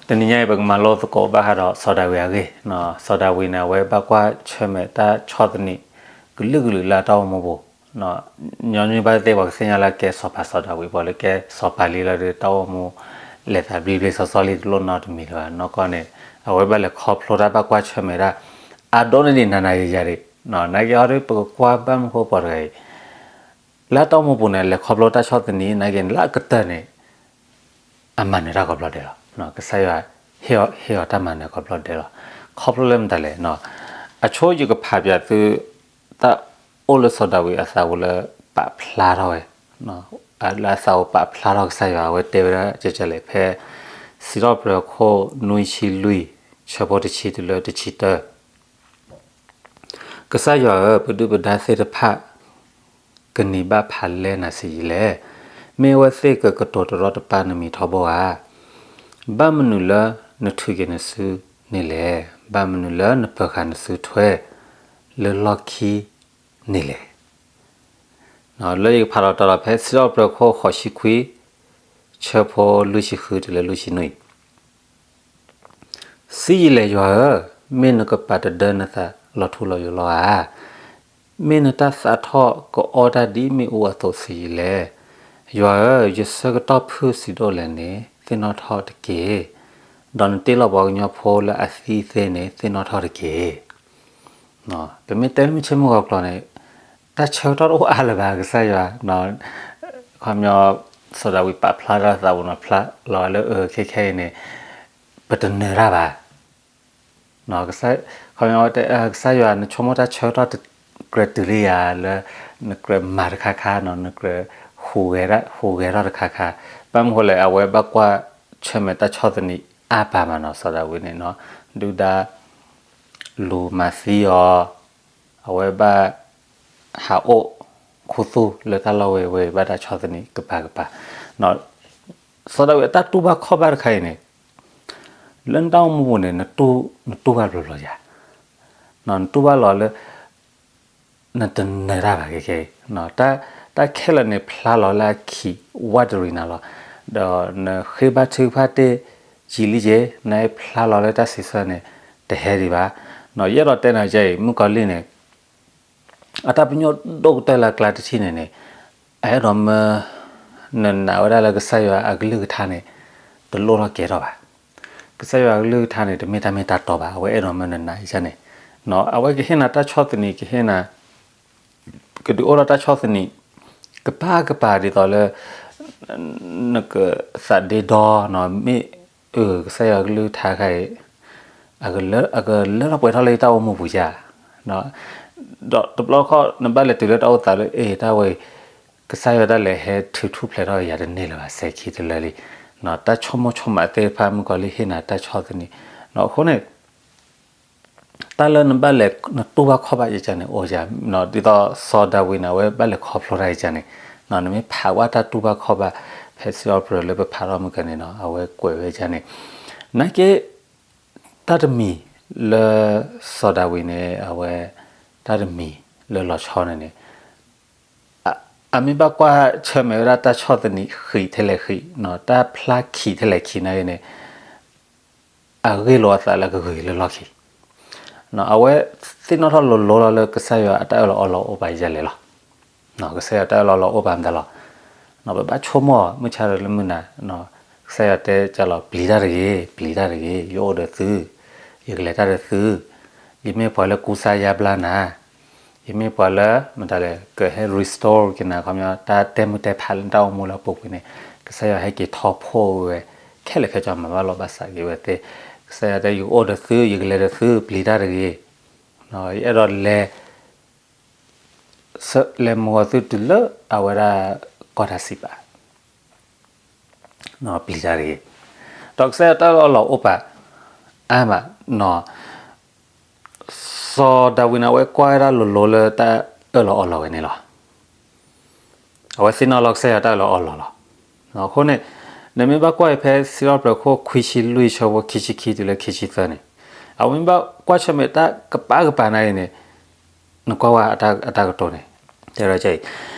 တနံၤညါအံၤ ပကမၤလိသကိးဘၣ်ဃးဒီးစီၤဒၤဝံးအဂ့ၢ်. စီၤဒၤဝံးန့ၣ် အဝဲဘၣ်ကွၢ်ဆၢၣ်မဲာ်တၢ်ဆီၣ်သနံး ကလုာ်ကလုာ်လၢအတၢ်အိၣ်မူပူၤ. ညီနုၢ်ဘၣ်သ့ၣ်ပှၤကသ့ၣ်ညါလၢကဲစီၤပၤစီၤဒၤဝံး ပှၤလၢကဲစီၤပၤလံလီၤဒီး တၢ်အိၣ်မူ လဲၤသးဘျ့ဘျ့စီစီလံတလိၣ်နီတမံၤလၢၤဘၣ်. နီၢ်ကီၢ်န့ၣ် အဝဲဘၣ်လဲၤခီဖျိတၢ်ဘၣ်ကွၢ်ဆၢၣ်မဲာ်ဒၣ် အဒိၣ်န့ၢ်ဒံးနၤနၤယၤယၤဒံး. နာ်က့အီၤဒီး ပကကွၢ်ဘၣ်မနုၤဃိပှၤတဂၤအံၤ လၢအတၢ်အိၣ်မူပူၤန့ၣ် လဲၤခီဖျိတၢ်ဆီၣ်သနံး နာ်က့န့ၣ် လၢအကတၢၢ်န့ၣ် အမၤနၢၤတၢ်ခီဖျိဒဲးလီၤ. ကစၢ်ယွၤဟ့ၣ်အီၤတၢ်မၤနၢၤခီဖျိဒဲးလီၤ. ခီဖျိလၢမတၤလဲၣ်. အဆိယကဖးပၠးသု တၢ်အိၣ်လၢစီၤဒၤဝံးအသးပူၤလၢပာ်ဖျါထီၣ်ဝဲ, လၢအသးပူၤပာ်ဖျါထီၣ်ကစၢ်ယွၤ အဝဲတဲဝဲဒၣ်ကဲကဲလဲၣ် ဖဲစံးထီၣ်ပတြၢၤခိၣ်နွံဆံလွံၢ် ဆၢဖိတဆံတုၤလၢတဆံတၢ ကစၢ်ယွၤဧၢ, ပဒုၣ်ပဒါသ့ၣ်တဖၣ် ကန့ၢ်ဘၣ်ဖးလဲၢ်နၤဆံးယံာ်လဲၣ်. မ့ၢ်အဝဲသ့ၣ်ကကတိၤတရီတပါနမံၤထီဘိဧါ. ဘၣ်မနုၤလၢနထုးက့ၤနစုန့ၣ်လဲၣ်. ဘၣ်မနုၤလၢနပၢၤဃာ်နစုထွဲလၢလီၢ်ခံန့ၣ်လဲၣ်. လၢယကဖးလီၤတၢ်လီၤဖဲစံးထီၣ်ပတြၢၤခိၣ်ဃိးဆံခွံ ဆၢဖိလွံၢ်ဆံဃုတုၤလၢလွံၢ်ဆံနွံ ဆံးယံာ်လဲၣ်ယွၤဧၢ, မ့ၢ်နကပာ်တဒၢနသးလီၤထူလီၤယိာ်လီၤဧါ. မ့ၢ်နတၢ်သးထီၣ်ကအီၣ်တၢ်ဒ်မ့ၣ်အူအသိးဆံးယံာ်လဲၣ်. ယွၤဧၢ, ယဆၢကတီၢ်ဖုၣ်ဆံးဒိၣ်လဲၣ်န့ၣ် သ့ၣ်နီၣ်ထီၣ်တက့ၢ်. ဒီးနတ့လီၤပှၤကညီဖိလၢအသံအသ့န့ၣ် သ့ၣ်နီၣ်ထီၣ်တက့ၢ်. ပမ့ၢ်တဲလၢမုၢ်ဆ့ၣ်မုၢ်ဂီၤကျိာ်န့ၣ် တၢ်ဆၢကတီၢ်တအိၣ်အါလၢၤဘၣ် ကစၢ်ယွၤ, ခီပညီ စီၤဒၤဝံးပာ်ဖျါထီၣ်သးပူၤနီၤ ဖျါလီၤလၢအခဲခဲအံၤန့ၣ် ပတနၢၤတၢ်ဘၣ်. ခီပညီ ကစၢ်ယွၤ နဆိကမိၣ်တၢ်ဆၢကတီၢ်တကြၢးတုၤလံဧါလၢ နကြၢးမၤတခါခါနီၤ နကြၢးဟူးဂဲၤထီၣ်တခါခါ, ဘၣ်မနုၤဃိလဲၣ် အဝဲဘၣ်ကွၢ်ဆၢၣ်မဲာ်တၢ်ဆီၣ်သနံးအါပာ်မးနီၤ စီၤဒၤဝံးန့ၣ်နီၤ, ဒုၣ်ဒါ လူၤမၤသံအီၤ, အဝဲဘၣ် ဟးအိၣ် ခူသူၣ်လၢတၢ်လီၢ်ဝဲဝဲ ဘၣ်တၢ်ဆီၣ်သနံးကပၤကပၤ, စီၤဒၤဝံးအတၢ်တူၢ်ဘၣ်ခီၣ်ဘၣ်တခါအံၤန့ၣ် လၢနတၢ်အိၣ်မူပူၤန့ၣ် နတူၢ်ဘၣ်ဘျီဘျီယၤ, နတူၢ်ဘၣ်လီၤလၢ နတနၢၤတၢ်ဘၣ်ခဲခဲအံၤ, တၢ်ခဲလၢာ်န့ၣ် ဖျါလီၤလၢအခံးဝးတရံးနၤလီၤ, ဒီးနဃ့ဘါထုကဖၣ်တ့ၢ် ယံာ်လံက့ၤ နဖျါလီၤလၢတၢ်စံးဆၢန့ၣ် တဟဲဒံးဘၣ်. ယအဲၣ်ဒိးတဲနၤကဲအံၤ မုၣ်ကီၤလံၢ်န့ၣ် အတၢ်ပညိၣ်ဒိၣ်ကတၢၢ်လၢအကျါတထံၣ်န့ၣ်န့ၣ် အအဲၣ်ဒိးမၢ နနာ်ဝဲဒၣ်လၢကစၢ်ယွၤအကလုၢ်ကထါန့ၣ် တလိၣ်ထီၣ်ကဲထီၣ်ဘၣ်. ကစၢ်ယွၤအကလုၢ်ကထါန့ၣ် တမ့ၢ်တၢ်မ့ၢ်တၢ်တီဘၣ်. အဝဲအဲၣ်ဒိးမၢနနာ်အံၤန့ၣ်, အဝဲကဟ့ၣ်နၤတၢ်ဆီၣ်သနံး ကဟ့ၣ်နၤ ကဒုးအိၣ်ထီၣ်တၢ်ဆီၣ်သနံး ကပၤကပၤဒ်သိးလၢ နကသးဒ့ဒီနီၤ မ့ၢ် ကစၢ်ယွၤကလုၢ်ကထါခါအံၤ အကလၢထီၣ်ပှဲၤထီၣ်လၢယတၢ်အိၣ်မူပူၤဧါ. ဒီးတဘျီတခီၣ် နဘၣ်လဲၤတုၤလၢတၢ်အိၣ်သးလၢ အ့ တၢ်ဝဲအံၤ ကစၢ်ယွၤတၢ်လဲၤဟဲထုးထူၣ်ဖျဲးထီၣ်ယၤတန့ၢ်လၢၤဘၣ် စဲၤခံတလၢလံ. တၢ်ဆိကမိၣ်ဆိကမးသ့ၣ်တဖၣ် မုၣ်ကီၤလံၢ်ဟ့ၣ်နၤတၢ်ဆီၣ်သနံး. အဃိန့ၣ် တၢ်လၢနဘၣ်လဲၤ နတူၢ်ဘၣ်ခီၣ်ဘၣ်ယကန့ၣ် အိၣ်ယၤ ဒ်သိးစီၤဒၤဝံးန့ၣ် အဝဲဘၣ်လဲၤခီဖျိတၢ်ယကန့ၣ်, နမ့ၢ်ဖးဝဲတၢ်တူၢ်ဘၣ်ခီၣ်ဘၣ် ဖဲစံးထီၣ်ပတြၢၤလၢပဖးထီၣ်မုၢ်ကန့ၣ်နီၤ အဝဲကွဲးဝဲယကန့ၣ်, နာ်က့ တၢ်တမံၤလၢ စီၤဒၤဝံးန့ၣ် အဝဲ တၢ်တမံၤလၢလီၤဆီန့ၣ်န့ၣ် အမ့ၢ်ဘၣ်ကွၢ်ဆၢၣ်မဲာ်ဝဲဒၣ်တၢ်ဆီၣ်သနံးဃံးထဲလဲၣ်ဃံး, တၢ်ဖျါခံးထဲလဲၣ်ခံးနာ်က့န့ၣ် အဂ့ၢ်လိာ်အသးလၢကဂ့ၤလၢလီၢ်ခံ အဝဲသ့ၣ်နီၣ်ထီၣ်လိၤလိၤလီၤလၢကစၢ်ယွၤအတၢ်အၢၣ်လီၤအီလီၤအိၣ်ပာ်ယလဲၣ်လီၤ. ကစၢ်ယွၤတၢ်အၢၣ်လီၤအီလီၤအိၣ်ပာ်မတၤလီၤ. ပဘၣ်ဆိကမိၣ်မုၢ်ဆါတလၢမုၢ်နၤ, ကစၢ်ယွၤတဲကလီၤ ပျံၤတၢ်တဂ့ၤ, ပျံၤတၢ်တဂ့ၤ, ယအိၣ်ဒီးသု, ယကလဲၤတၢ်ဒီးသု, ယမ့ၢ်ပှၤလၢကူစါယါဘျါနၤ ယမ့ၢ်ပှၤလၢ မတၤလဲၣ် ကဟဲ restore က့ၤနၤ ခီပညီ တၢ်တဲမုာ်တဲဖးလၢနတၢ်အိၣ်မူလၢအပူၤကွံာ်န့ၣ် ကစၢ်ယွၤဟဲက့ၤထီၣ်ဖှိၣ်ဝဲ ခဲလၢာ်ခဲဆ့ မၤဘၣ်လိာ်ဘၣ်စးက့ၤဝဲသ့ၣ်, ကစၢ်ယွၤတဲ ယကအိၣ်ဒီးသု ယကလဲၤဒီးသု ပျံၤတၢ်တဂ့ၤ, ယအဲၣ်ဒိးလဲၤ လဲၤမုာ်ဂီၤသုတုၤလၢအဝဲဒၣ်ကီၢ်တၢ်စံးပာ် ပျံၤတၢ်တဂ့ၤ. ဒီးကစၢ်ယွၤတၢ်အၢၣ်လီၤအီလီၤအိၣ်ပာ် အါမးနီၤ, စီၤဒၤဝံးန့ၣ် အဝဲကွၢ်ဝဲဒၣ်လိၤလိၤလၢတၢ်အၢၣ်လီၤအီလီၤဝဲန့ၣ်လီၤ. အဝဲသ့ၣ်နီၣ်လီၤကစၢ်ယွၤတၢ်အၢၣ်လီၤအီလီၤလီၤ. အဃိန့ၣ် နမ့ၢ်ဘၣ်ကွၢ်ဖဲစံးထီၣ်ပတြၢၤခိၣ်ခွံဆံလွံၢ် ဆၢဖိခံဆံခံတုၤလၢခံဆံသၢန့ၣ်, အဝဲမ့ၢ်ဘၣ်ကွၢ်ဆၢၣ်မဲာ်တၢ်ကပၤကပၤနာ်က့န့ၣ် နကွၢ်ဝဲအတၢ်ကတိၤန့ၣ် တဲဝဲဒ်အံၤ,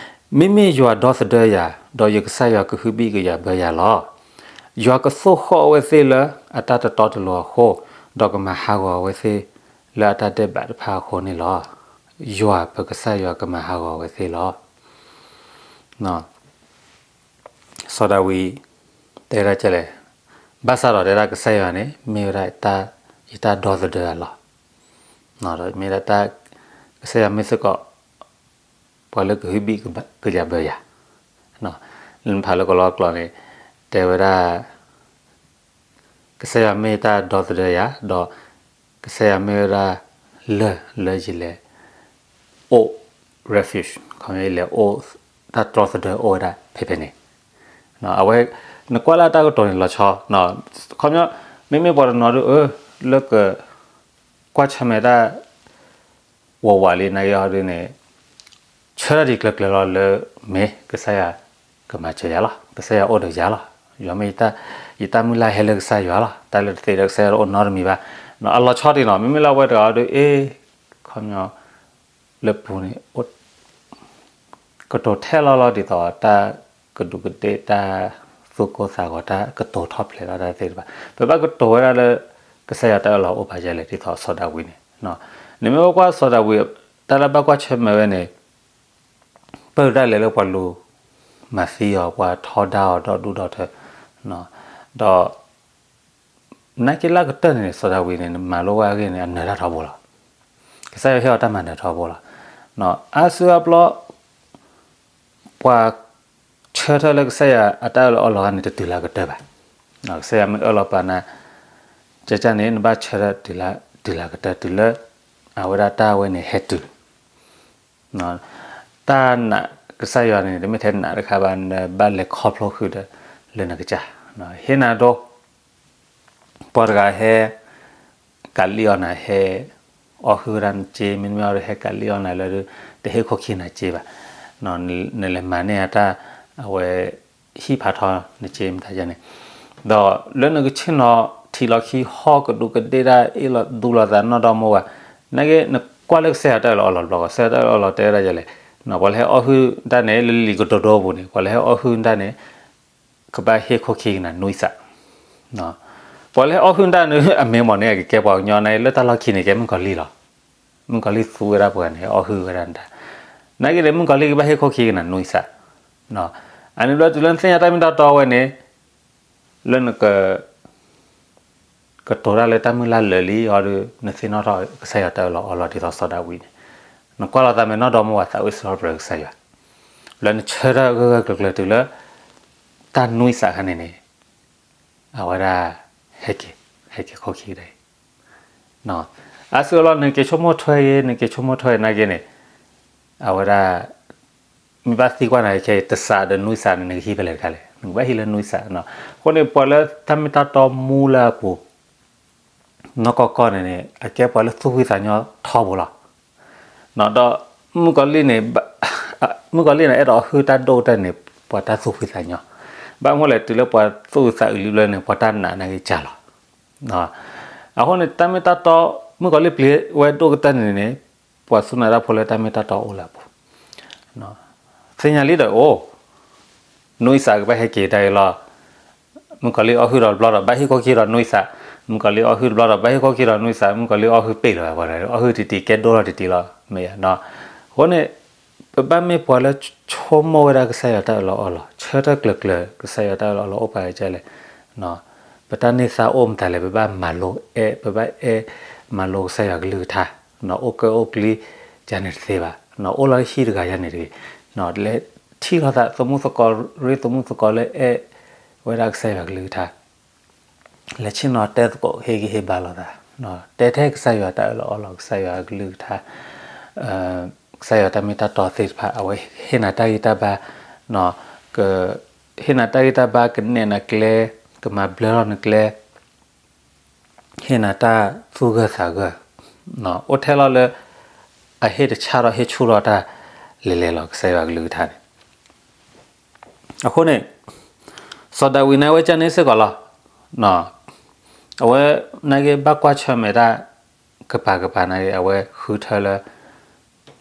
မ့မ့ၢ်ယွၤဒီသဒၢယၤ, ဒီးယကစၢ်ယွၤကဟုဘံၣ်ကယၤဘၢယၤလီၤ. ယွၤကသိၣ်ဃီၣ်အဝဲသ့ၣ်လၢအတၢ်တတီတလိၤအဃိ, ဒီးကမၤဟးဂီၤအဝဲသ့ၣ်လၢအတၢ်ဒဲးဘးတဖၣ်အဃိန့ၣ်လီၤ. ယွၤပကစၢ်ယွၤကမၤဟးဂီၤအဝဲသ့ၣ်လီၤ. စီၤဒၤဝံး တဲဝဲဒၣ်ကဲလဲၣ်, ဘၣ်ဆၣ်ဒီးတဲဒၣ်ကစၢ်ယွၤန့ၣ် မ့ၢ်ဝဲဒၣ် ယတၢ်ဒီသဒၢအလီၢ်, မ့ၢ်ဒၣ် ကစၢ်ယွၤမ့ၢ်စ့ၢ်ကီး ပှၤလၢကဟုဘံၣ်ကယၤဘၢယၤ, လၢနဖးလၢကလီကလီန့ၣ် တဲဝဲဒၣ် ကစၢ်ယွၤမ့ၢ်တၢ်ဒီသဒၢယၤ, ဒီးကစၢ်ယွၤမ့ၢ်ဝဲဒၣ် လၢၢ်လၢယလဲၤအိၣ် refuge, ခီယလဲၤအိၣ် တၢ်တြီသဒၢအိၣ်ဝဲဒၣ်ဖဲဖဲန့ၣ်, အဝဲ နကွၢ်လၢအတၢ်ကတိၤန့ၣ်လီၤဆီ, ခီပညီ မ့မ့ၢ်ပှၤတနီၤဒုး အၢ လၢက ကွၢ်ဆၢၣ်မဲာ်တၢ် ဝးဝးလံနာ်က့ဟီဒုန့ၣ် ဆၢထၢၣ်ဒံးကျၢၤကျၢၤလီၤလၢ မ့ၢ်ကစၢ်ယွၤကမၤစၢၤယၤလီၤ, ကစၢ်ယွၤအိၣ်ဒီးယၤလီၤ, ယွၤမ့ၢ် ယတၢ်မုၢ်လၢ်ဟဲလၢကစၢ်ယွၤလီၤ, တၢ်လၢတသ့ဒီးကစၢ်ယွၤတအိၣ်နီတမံၤဘၣ်, အလီၤဆီဒံးနီၤ, မ့မ့ၢ်လၢအဝဲတဂၤဟီဒုး အ့ ခီပညီ လၢပူၤန့ၣ် ကတိၤထဲလီၤလီၤဒ်သိးတၢ်ကဒူးကဒ့ၣ် တၢ်သူၣ်ကိၢ်သးဂီၤ တၢ်ကတိၤထီၣ်ဖျဲးလီၤတၢ်သ့ၣ်တဖၣ်, ပဘၣ်ကတိၤဝဲဒၣ်လၢ ကစၢ်ယွၤတၢ်အၢၣ်လီၤအိၣ်ပာ်ကလဲၣ် ဒ်သိးစီၤဒၤဝံးန့ၣ်, နမ့ၢ်ကွၢ်စီၤဒၤဝံး တၢ်လၢဘၣ်ကွၢ်ဆၢၣ်မဲာ်ဝဲန့ၣ် ပၢၢ်ဒၣ်လဲာ်လၢပှၤလူၤမၤသံအီၤ ပှၤထီဒါအီၤဒီဒူၣ်ဒီထၢ, ဒီး နာ်က့လၢကတၢၢ်န့ၣ် စီၤဒၤဝံးန့ၣ် နမၤလိဝဲအဂ့ၢ်န့ၣ် အနၢၤတၢ်ထီဘိလီၤ, ကစၢ်ယွၤဟ့ၣ်အီၤတၢ်မၤနၢၤထီဘိလီၤ, အါစုအါဘျီ ပှၤဆၢထၢၣ်လၢကစၢ်ယွၤအတၢ်အၢၣ်လီၤအီလီၤန့ၣ် တတုၤလၢကတၢၢ်ဘၣ်, ကစၢ်ယွၤမ့ၢ်အၢၣ်လီၤပာ်နၤ ကကန့ၣ် နဘၣ်ဆၢထၢၣ် တုၤလၢကတၢၢ်တုၤလၢ အဝဲဒၣ်တၢ်ဝဲန့ၣ်ဟဲတုၤ တၢ်နာ်ကစၢ်ယွၤန့ၣ် တမ့ၢ်ထဲနာ်တခါဘၣ် နဘၣ်လဲၤခီဖျိဃုာ်ဒီး လၢနကစၢ်, ဟ့ၣ်နၤဒိ ပှၤတဂၤဟဲ ကးလံၣ်အီၣ်နၤ ဟဲအီၣ်ဟုၣ်ဝဲဒၣ်နစ့ မ့တမ့ၢ်အီၤဒီး ဟဲကးလံၣ်အီၣ်နၤလၢ တဟ့ၣ်ခိၣ်ခံနၤစ့ဘၣ်, နလဲၤမၤန့ၢ်အတၢ် အဝဲ ဟံၣ်ဖးထီနစ့မတၤယါန့ၣ်, ဒီးလၢနကဆ့ၣ်နီၤထံးလီၤခံဟီၣ် ကဒူးကဒ့ၣ်တၢ် အ့ၣ်လိာ်သူလိာ်သးနီၢ်ဒီမါဝၤ, နာ်က့နကွၢ်လၢကစၢ်ယွၤတၢ်အၢၣ်လီၤအီလီၤတဘျီ ကစၢ်ယွၤတၢ်အၢၣ်လီၤအီလီၤတဲဝဲဒၣ်ယဲလဲၣ်, ပှၤလၢဟဲအီၣ်ဟုၣ်တၢ်န့ၣ် လၢလံာ်ကတိၤဒိပူၤန့ၣ် ပှၤလၢဟဲအီၣ်ဟုၣ်တၢ်န့ၣ် ကဘၣ်ဟ့ၣ်ခိၣ်ခံကနၤနွံစး, ပှၤလၢဟဲအီၣ်ဟုၣ်တၢ်န့ၣ် အမ့ၢ်မ့ၢ်န့ၣ် အကကဲပှၤကညီန့ၣ် လၢတၢ်လီၢ်ခံန့ၣ် ကဲမုၣ်ကီၤလံၢ်လီၤ, မုၣ်ကီၤလံၢ်သူဝဲဒၣ်ပှၤန့ၣ် ဟဲအီၣ်ဟုၣ်ဝဲဒၣ်နတၢ်, နာ်က့န့ၣ် မုၣ်ကီၤလံၢ်ကဘၣ်ဟ့ၣ်ခိၣ်ခံကနၤနွံစး, အန့ၣ်ဘျီတုၤလၢနသ့ၣ်ညါတၢ်မ့ၢ်တၢ်တီဝဲန့ၣ် လၢနက ကတိၤတၢ်လၢတၢ်မုၢ်လၢ်လၢာ်လံအီၤဒီး နသ့ၣ်နီၣ်ထီၣ်ကစၢ်ယွၤတၢ်အၢၣ်လီၤအီလီၤဒ်သိးစီၤဒၤဝံးန့ၣ်, နကွၢ်လီၤသးမဲာ်နီၢ်ဒီမါဝၤသးဝံၣ်စရီပြၢၤကစၢ်ယွၤ, လၢနဆၢထၢၣ်ဂၢၢ်ဂၢၢ်ကျၢၤကျၢၤတုၤလၢ တၢ်နွံစးခါန့ၣ်န့ၣ် အဝဲဒၣ် ဟဲက့ၤ ဟဲက့ၤခိၣ်ခံကဒါအံၤ အါစုအလီၢ် နက့ၤဆိကမိၣ်ထွဲဂ့ၤ နက့ၤဆိကမိၣ်ထွဲနာ်က့န့ၣ် အဝဲဒၣ် မ့ၢ်ဘၣ်သံကွၢ်နၤခဲအံၤ တစးဒီးနွံစးန့ၣ် နကဟံးဖဲလဲၣ်တခါလဲၣ်, နကဘၣ်ဟံးလၢနွံစး, အဃိန့ၣ် ပှၤလၢတၢ်မ့ၢ်တၢ်တီမူလၢအပူၤ နီၢ်ကီၢ်ကီၢ်န့ၣ်န့ၣ် အကဲပှၤလၢသူၣ်ဖှံသးညီထီဘိလီၤ. ဒီး မုၣ်ကီၤလံၢ်န့ၣ် မုၣ်ကီၤလံၢ်န့ၣ် အဲၣ်ဒိးအီၣ်ဟုၣ်တၢ်ဒိၣ်ကတၢၢ်န့ၣ် ပှၤတၢ်သူၣ်ဖှံသးညီ, ဘၣ်မနုၤလဲၣ် တုၤလၢပှၤသူၣ်အုးသးအုးလံဘျီန့ၣ် ပှၤတၢ်နာ်နာ်က့ကၢ်လီၤ. အဃိန့ၣ် တၢ်မ့ၢ်တၢ်တီ မုၣ်ကီၤလံၢ်ပျံၤဝဲဒိၣ်ကတၢၢ်န့ၣ်န့ၣ် ပှၤသူၣ်နၤတၢ်ဖိလၢတၢ်မ့ၢ်တၢ်တီအိၣ်လၢအပူၤ သ့ၣ်ညါလံဒီးအိၣ်, နွံစးကဘၣ်ဟဲက့ၤတၢ်အံၤလီၤ. မုၣ်ကီၤလံၢ်အီၣ်ဟုၣ်ဒီးတဘျီဒီး ဘၣ်ဟ့ၣ်ခိၣ်ခံဒီးနွံစး, မုၣ်ကီၤလံၢ်အီၣ်ဟုၣ်တဘျီဒီး ဘၣ်ဟ့ၣ်ခိၣ်ခံဒီးနွံစး, မုၣ်ကီၤလံၢ်အီၣ်ဟုၣ်ပ့ၢ်လီၤဝဲပှၤဒီး အီၣ်ဟုၣ်တံၢ်တံၢ် ကဲဒိၣ်ထီၣ်တံၢ်တံၢ်လီၤ မ့ၢ်ဧါ. အဃိန့ၣ် ပဘၣ်မ့ၢ်ပှၤလၢဆိကမိၣ်ဝဲဒၣ်ကစၢ်ယွၤတၢ်အၢၣ်လီၤအီလီၤ, ဆၢထၢၣ်ကျၢၤကျၢၤ ကစၢ်ယွၤတၢ်အၢၣ်လီၤအီလီၤအိၣ်ပာ်ကစၢ်လဲၣ် ပတၢ်န့ၢ်သါအိၣ်မတၤလဲၣ် ပဘၣ်မၤလိအဲၣ်, ပဘၣ်အဲၣ်မၤလိကစၢ်ယွၤကလုၢ်ကထါ, အိၣ်ကၢၣ်အိၣ်ကျံယၤန့ၣ်တသ့ဘၣ်, အိၣ်လၢဟံၣ်တဂၤယၤန့ၣ်တဂ့ၤ, လဲၤထံၣ်လိာ်သးသမူသကိး ရ့သမူသကိးလၢအဲၣ်ဝဲဒၣ်ကစၢ်ယွၤကလုၢ်ကထါ, လဲၤဆ့ၣ်နီၤတဲသကိးဟ့ၣ်ဂံၢ်ဟ့ၣ်ဘါလိာ်သး, တဲထဲကစၢ်ယွၤတၢ်အၢၣ်လီၤအီလီၤ ကစၢ်ယွၤကလုၢ်ကထါ ကစၢ်ယွၤတၢ်မ့ၢ်တၢ်တီသ့ၣ်တဖၣ် အဝဲဟ့ၣ်နၤတၢ်ဂံၢ်တၢ်ဘါ, က ဟ့ၣ်နၤတၢ်ဂံၢ်တၢ်ဘါ ကနဲၣ်နၤကျဲ, ကမၤဘျၢထီၣ်နကျဲ, ဟ့ၣ်နၤတၢ်သူၣ်ဂၢၢ်သးဂၢၢ်, အိၣ်ထဲလီၤလၢ အဟ့ၣ်တဆၣ်ထီၣ်ဟ့ၣ်ဆူၣ်ထီၣ်တၢ်လဲၤလဲၤလီၤ ကစၢ်ယွၤကလုၢ်ကထါန့ၣ် အဃိန့ၣ် စီၤဒၤဝံးန့ၣ် အဝဲကန့ၣ်စ့ၢ်ကီးလီၤ. အဝဲနာ်က့ဘၣ်ကွၢ်ဆၢၣ်မဲာ်တၢ် ကပၤကပၤနာ်က့ အဝဲဃုထၢလၢ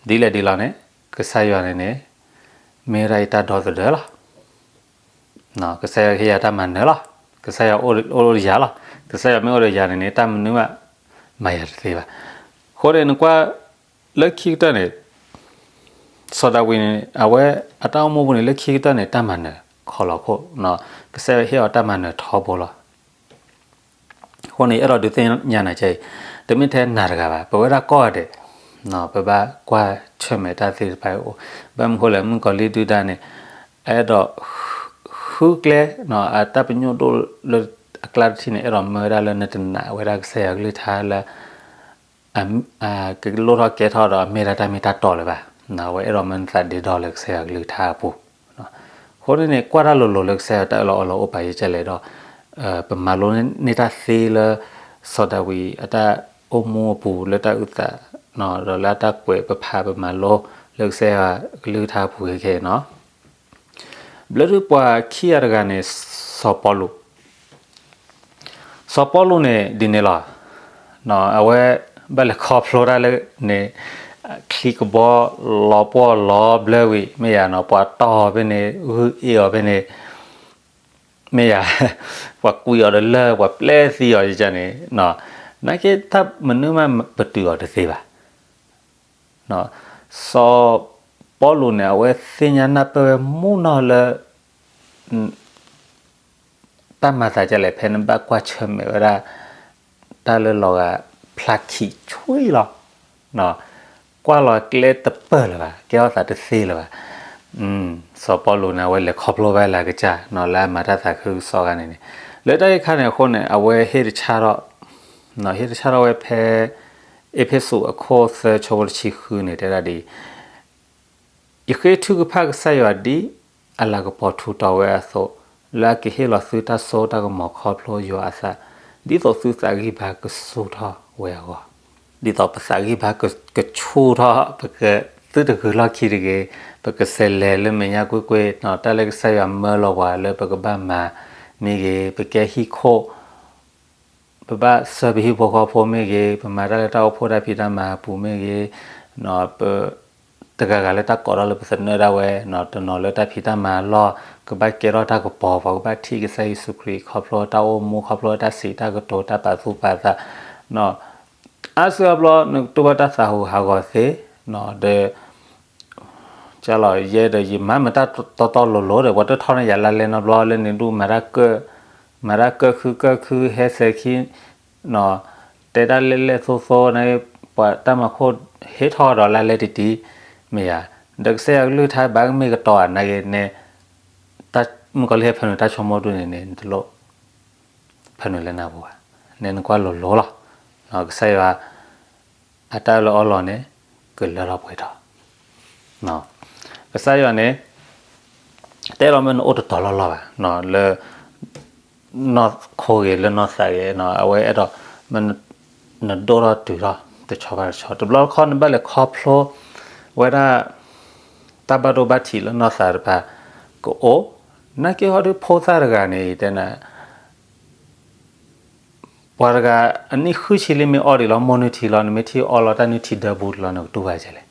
ဒ်လဲၣ်ဒ်လဲၣ်န့ၣ် ကစၢ်ယွၤန့ၣ်န့ၣ် မ့ၢ်ဝဲဒၣ်ယတၢ်ဒီသဒၢလီၤ. ကစၢ်ယွၤကဟ့ၣ်ယၤတၢ်မၤနၢၤလီၤ. ကစၢ်ယွၤအိၣ်အိၣ်ဒီးယၤလီၤ. ကစၢ်ယွၤမ့ၢ်အိၣ်ဒီးယၤန့ၣ်န့ၣ် တၢ်မနုၤမး မၤယၤတသ့ဘၣ်. အဃိန့ၣ် နကွၢ်လၢခံကတၢၢ်န့ၣ် စီၤဒၤဝံးန့ၣ် အဝဲအတၢ်အိၣ်မူပူၤန့ၣ် လၢခံကတၢၢ်န့ၣ် တၢ်မၤနၢၤခီလီၤခိၣ်, ကစၢ်ယွၤဟ့ၣ်အီၤတၢ်မၤနၢၤထီဘိလီၤ. အဃိန့ၣ် အဲၣ်ဒိးဒုးသ့ၣ်ညါနၤကဲအံၤ, တမ့ၢ်ထဲနၤတဂၤဘၣ်, ပဝဲဒၣ်ကိးဂၤဒဲး ပဘၣ်ကွၢ်ဆၢၣ်မဲာ်တၢ်သ့ၣ်တဖၣ်အံၤအိၣ်, ဘၣ်မနုၤဃိလဲၣ် မုၣ်ကီၤလံၢ်ဒုၣ်ဒါန့ၣ် အဲၣ်ဒိး ဃုကျဲ အတၢ်ပညိၣ်ဒိၣ်လၢအကျါတထံၣ်န့ၣ် အဲၣ်ဒိးမၢဝဲဒၣ်လၢနတနာ်ဝဲဒၣ်ကစၢ်ယွၤကလုၢ်ကထါလၢ ကလိၣ်ထီၣ်ကဲထီၣ်ဒီးအမ့ၢ်ဒၣ်တၢ်မ့ၢ်တၢ်တီလၢၤဘၣ်. အဝဲအဲၣ်ဒိးမၢနသးဒ့ဒီလၢကစၢ်ယွၤကလုၢ်ကထါအပူၤ. အဃိန့ၣ်န့ၣ် ကွၢ်တၢ်လိၤလိၤလၢကစၢ်ယွၤတၢ်အၢၣ်လီၤအီလီၤအိၣ်ပာ်ယကလဲၣ်ဒီး ပမၤလိန့ၢ်တၢ်သ့လၢ စီၤဒၤဝံးအတၢ်အိၣ်မူအပူၤလၢတၢ်အုၣ်သး ဒီးလၢအတၢ်ကွဲးပဖးပမၤလိလၢကစၢ်ယွၤကလုၢ်ကထါအပူၤခဲခဲအံၤနီၤ. ဘျၢထံပှၤခံဂၤတဂၤန့ၣ် စီၤပီလူး စီၤပီလူးန့ၣ်ဒ်န့ၣ်လီၤ. အဝဲဘၣ်လဲၤခီဖျိတၢ်လၢန့ၣ် ချံကဘီလီၤပှီၢ်လီၤဘျၢဝံၤ မ့ၢ်ယၤနီၤ ပှၤတီၢ်အီၤဖဲန့ၣ် ဂုၢ်အ့ၣ်အီၤဖဲန့ၣ် မ့ၢ်ယၤ ပှၤကွံာ်အီၤဒီးလၢၢ် ပှၤပျဲသံအီၤယကန့ၣ် နာ်က့တၢ်မနုၤမးပတုာ်အီၤတသ့ဘၣ်. စီၤပီလူးန့ၣ် အဝဲသ့ၣ်ညါနၢ်ပၢၢ်ဝဲမူနီၢ်လၢ တၢ်မၤသးဒ်လဲၣ် ဖဲနဘၣ်ကွၢ်ဆၢၣ်မဲာ်ဝဲဒၣ် တၢ်လၢလီၤဂာ်ဖျါခံဆူၣ်လီၤ. ကွၢ်လီၤကျဲတပၢၢ်လၢၤဘၣ်, ကဲထီၣ်သးတသ့လၢၤဘၣ်. စီၤပီလူးန့ၣ် အဝဲလဲၤခီဖျိဘၣ်လၢအကစၢ် လၢအမၤတၢ်သးခုကစီၣ်ဂၤန့ၣ်န့ၣ် လၢတၢ်အံၤအခါန့ၣ်အဃိန့ၣ် အဝဲဟ့ၣ်တဆၣ်ထီၣ် ဟ့ၣ်တဆၣ်ထီၣ်ဝဲဖဲ အ့းဖ့းစူးအခိၣ်သၢ ဆၢဖိတဆံဃုန့ၣ် တဲဒၣ်ဒ်အံၤ, ယဃ့ထုကဖၣ်ကစၢ်ယွၤဒ်အလၤကပီၤထူးတီၤဝဲအသိး, လၢအကဟ့ၣ်လီၤသုတၢ်စိတၢ်ကမီၤခီဖျိယွၤအသး, ဒ်သိးသုသးဂံၢ်ဘါကဆူၣ်ထီၣ်ဝဲအဂီၢ်, ဒ်သိးပသးဂံၢ်ဘါကဆူၣ်ထီၣ် ပကသုတဂုၤလီၢ်ခံတဂ့ၤ, ပကစးလဲၤလၢမဲာ်ညါကွ့ၢ်ကွ့ၢ် တၢ်လၢကစၢ်ယွၤမၢလီၤပှၤလၢပကဘၣ်မၤမ့ၢ်ဂ့ၤ, ပကဲဟံၣ်ခိၣ် ပဘၣ်ဆှၢပဟံၣ်ဖိဃီဖိမ့ၢ်ဂ့ၤ, ပမၤတၢ်လၢတၢ်အိၣ်ဖှိၣ်တၢ်ဖံးတၢ်မၤအပူၤမ့ၢ်ဂ့ၤ, ပ တဂၤဂၤလၢတၢ်ကိးထီၣ်လၢပသနၢၣ်ဒၣ်ဝဲ, တနီၤလၢတၢ်ဖံးတၢ်မၤအလီၢ် ကဘၣ်ကဲထီၣ်တၢ်ကပီၤ, ပှၤကဘၣ်ထံၣ်ကစၢ်ယ့ၣ်ၡူးခရံာ်ခီဖျိတၢ်အိၣ်မူ ခီဖျိတၢ်စံးတၢ်ကတိၤ တၢ်ပာ်သူၣ်ပာ်သး, အါစုအါဘျီ နကတိၢ်ဘၣ်တၢ်သးဟူးဟးဂီၤသ့, ဒီး ကလီၤယဲဒီး ယမၤမတၢ်တီတီလိၤလိၤဒီး ပှၤတထီၣ်န့ၢ်ယၤလါလဲနီတဘျီလၢန့ၣ်ဒူၣ် မၤတၢ်ကၢၣ်ဃုကၢၣ်ခု ဟဲစဲၤခံ တဲတၢ်လဲၣ်လဲၣ်သိသိ ပှၤတၢ်မၤခိၣ်ဟ့ၣ်ထီၣ်ဒီးလါလဲတံၢ်တံၢ်, မ့ၢ်ယၤ, ဒီးကစၢ်ယွၤကလုၢ်ကထါဘၣ်ကမ့ၢ်ကတီၤဧါ နာ်က့န့ၣ်, မုၣ်ကီၤလံၢ်ဟဲဖၢနုာ်တၢ်ဆိကမိၣ်ဒူၣ်န့ၣ်န့ၣ် နတလိၣ် ဖၢနုာ်လၢနၢ်ပူၤဘၣ်, န့ၣ်နကွၢ်လိၤလိၤလီၤ, ကစၢ်ယွၤ အတၢ်အၢၣ်လီၤအီလီၤန့ၣ် ကလၢထီၣ်ပှဲၤထီၣ်, ကစၢ်ယွၤန့ၣ် တအဲၣ်ဒိးမ့ၢ်နအိၣ်တတီၤလီၢ်လီၢ်ဘၣ်, လၢ နီၢ်ခိဂ့ၤ လၢနီၢ်သးဂ့ၤ အဝဲအဲၣ်ဒိး နဒိၣ်ထီၣ်တုၤထီၣ်တဆီဘၣ်တဆီ, တဘျီတခီၣ်နဘၣ်လဲၤခီဖျိဝဲဒၣ် တၢ်ဘၣ်ဒိဘၣ်ထံးလၢနီၢ်သးတဖၣ်ကအိၣ်, နာ်က့ဟီဒုးဖိသၣ်တဂၤန့ၣ် တဲနၤ ပှၤတဂၤ အနံၣ်ဃုဆံလံမ့ၢ်အီၣ်ဒံးလီၤ မိၢ်နုၢ်ထံလီၤ နမ့ၢ်ထံၣ်အီလီၤတၢ်နုၢ်ထံဒၢပူၤတလီၤ နကတူၢ်ဘၣ်ကလဲၣ်.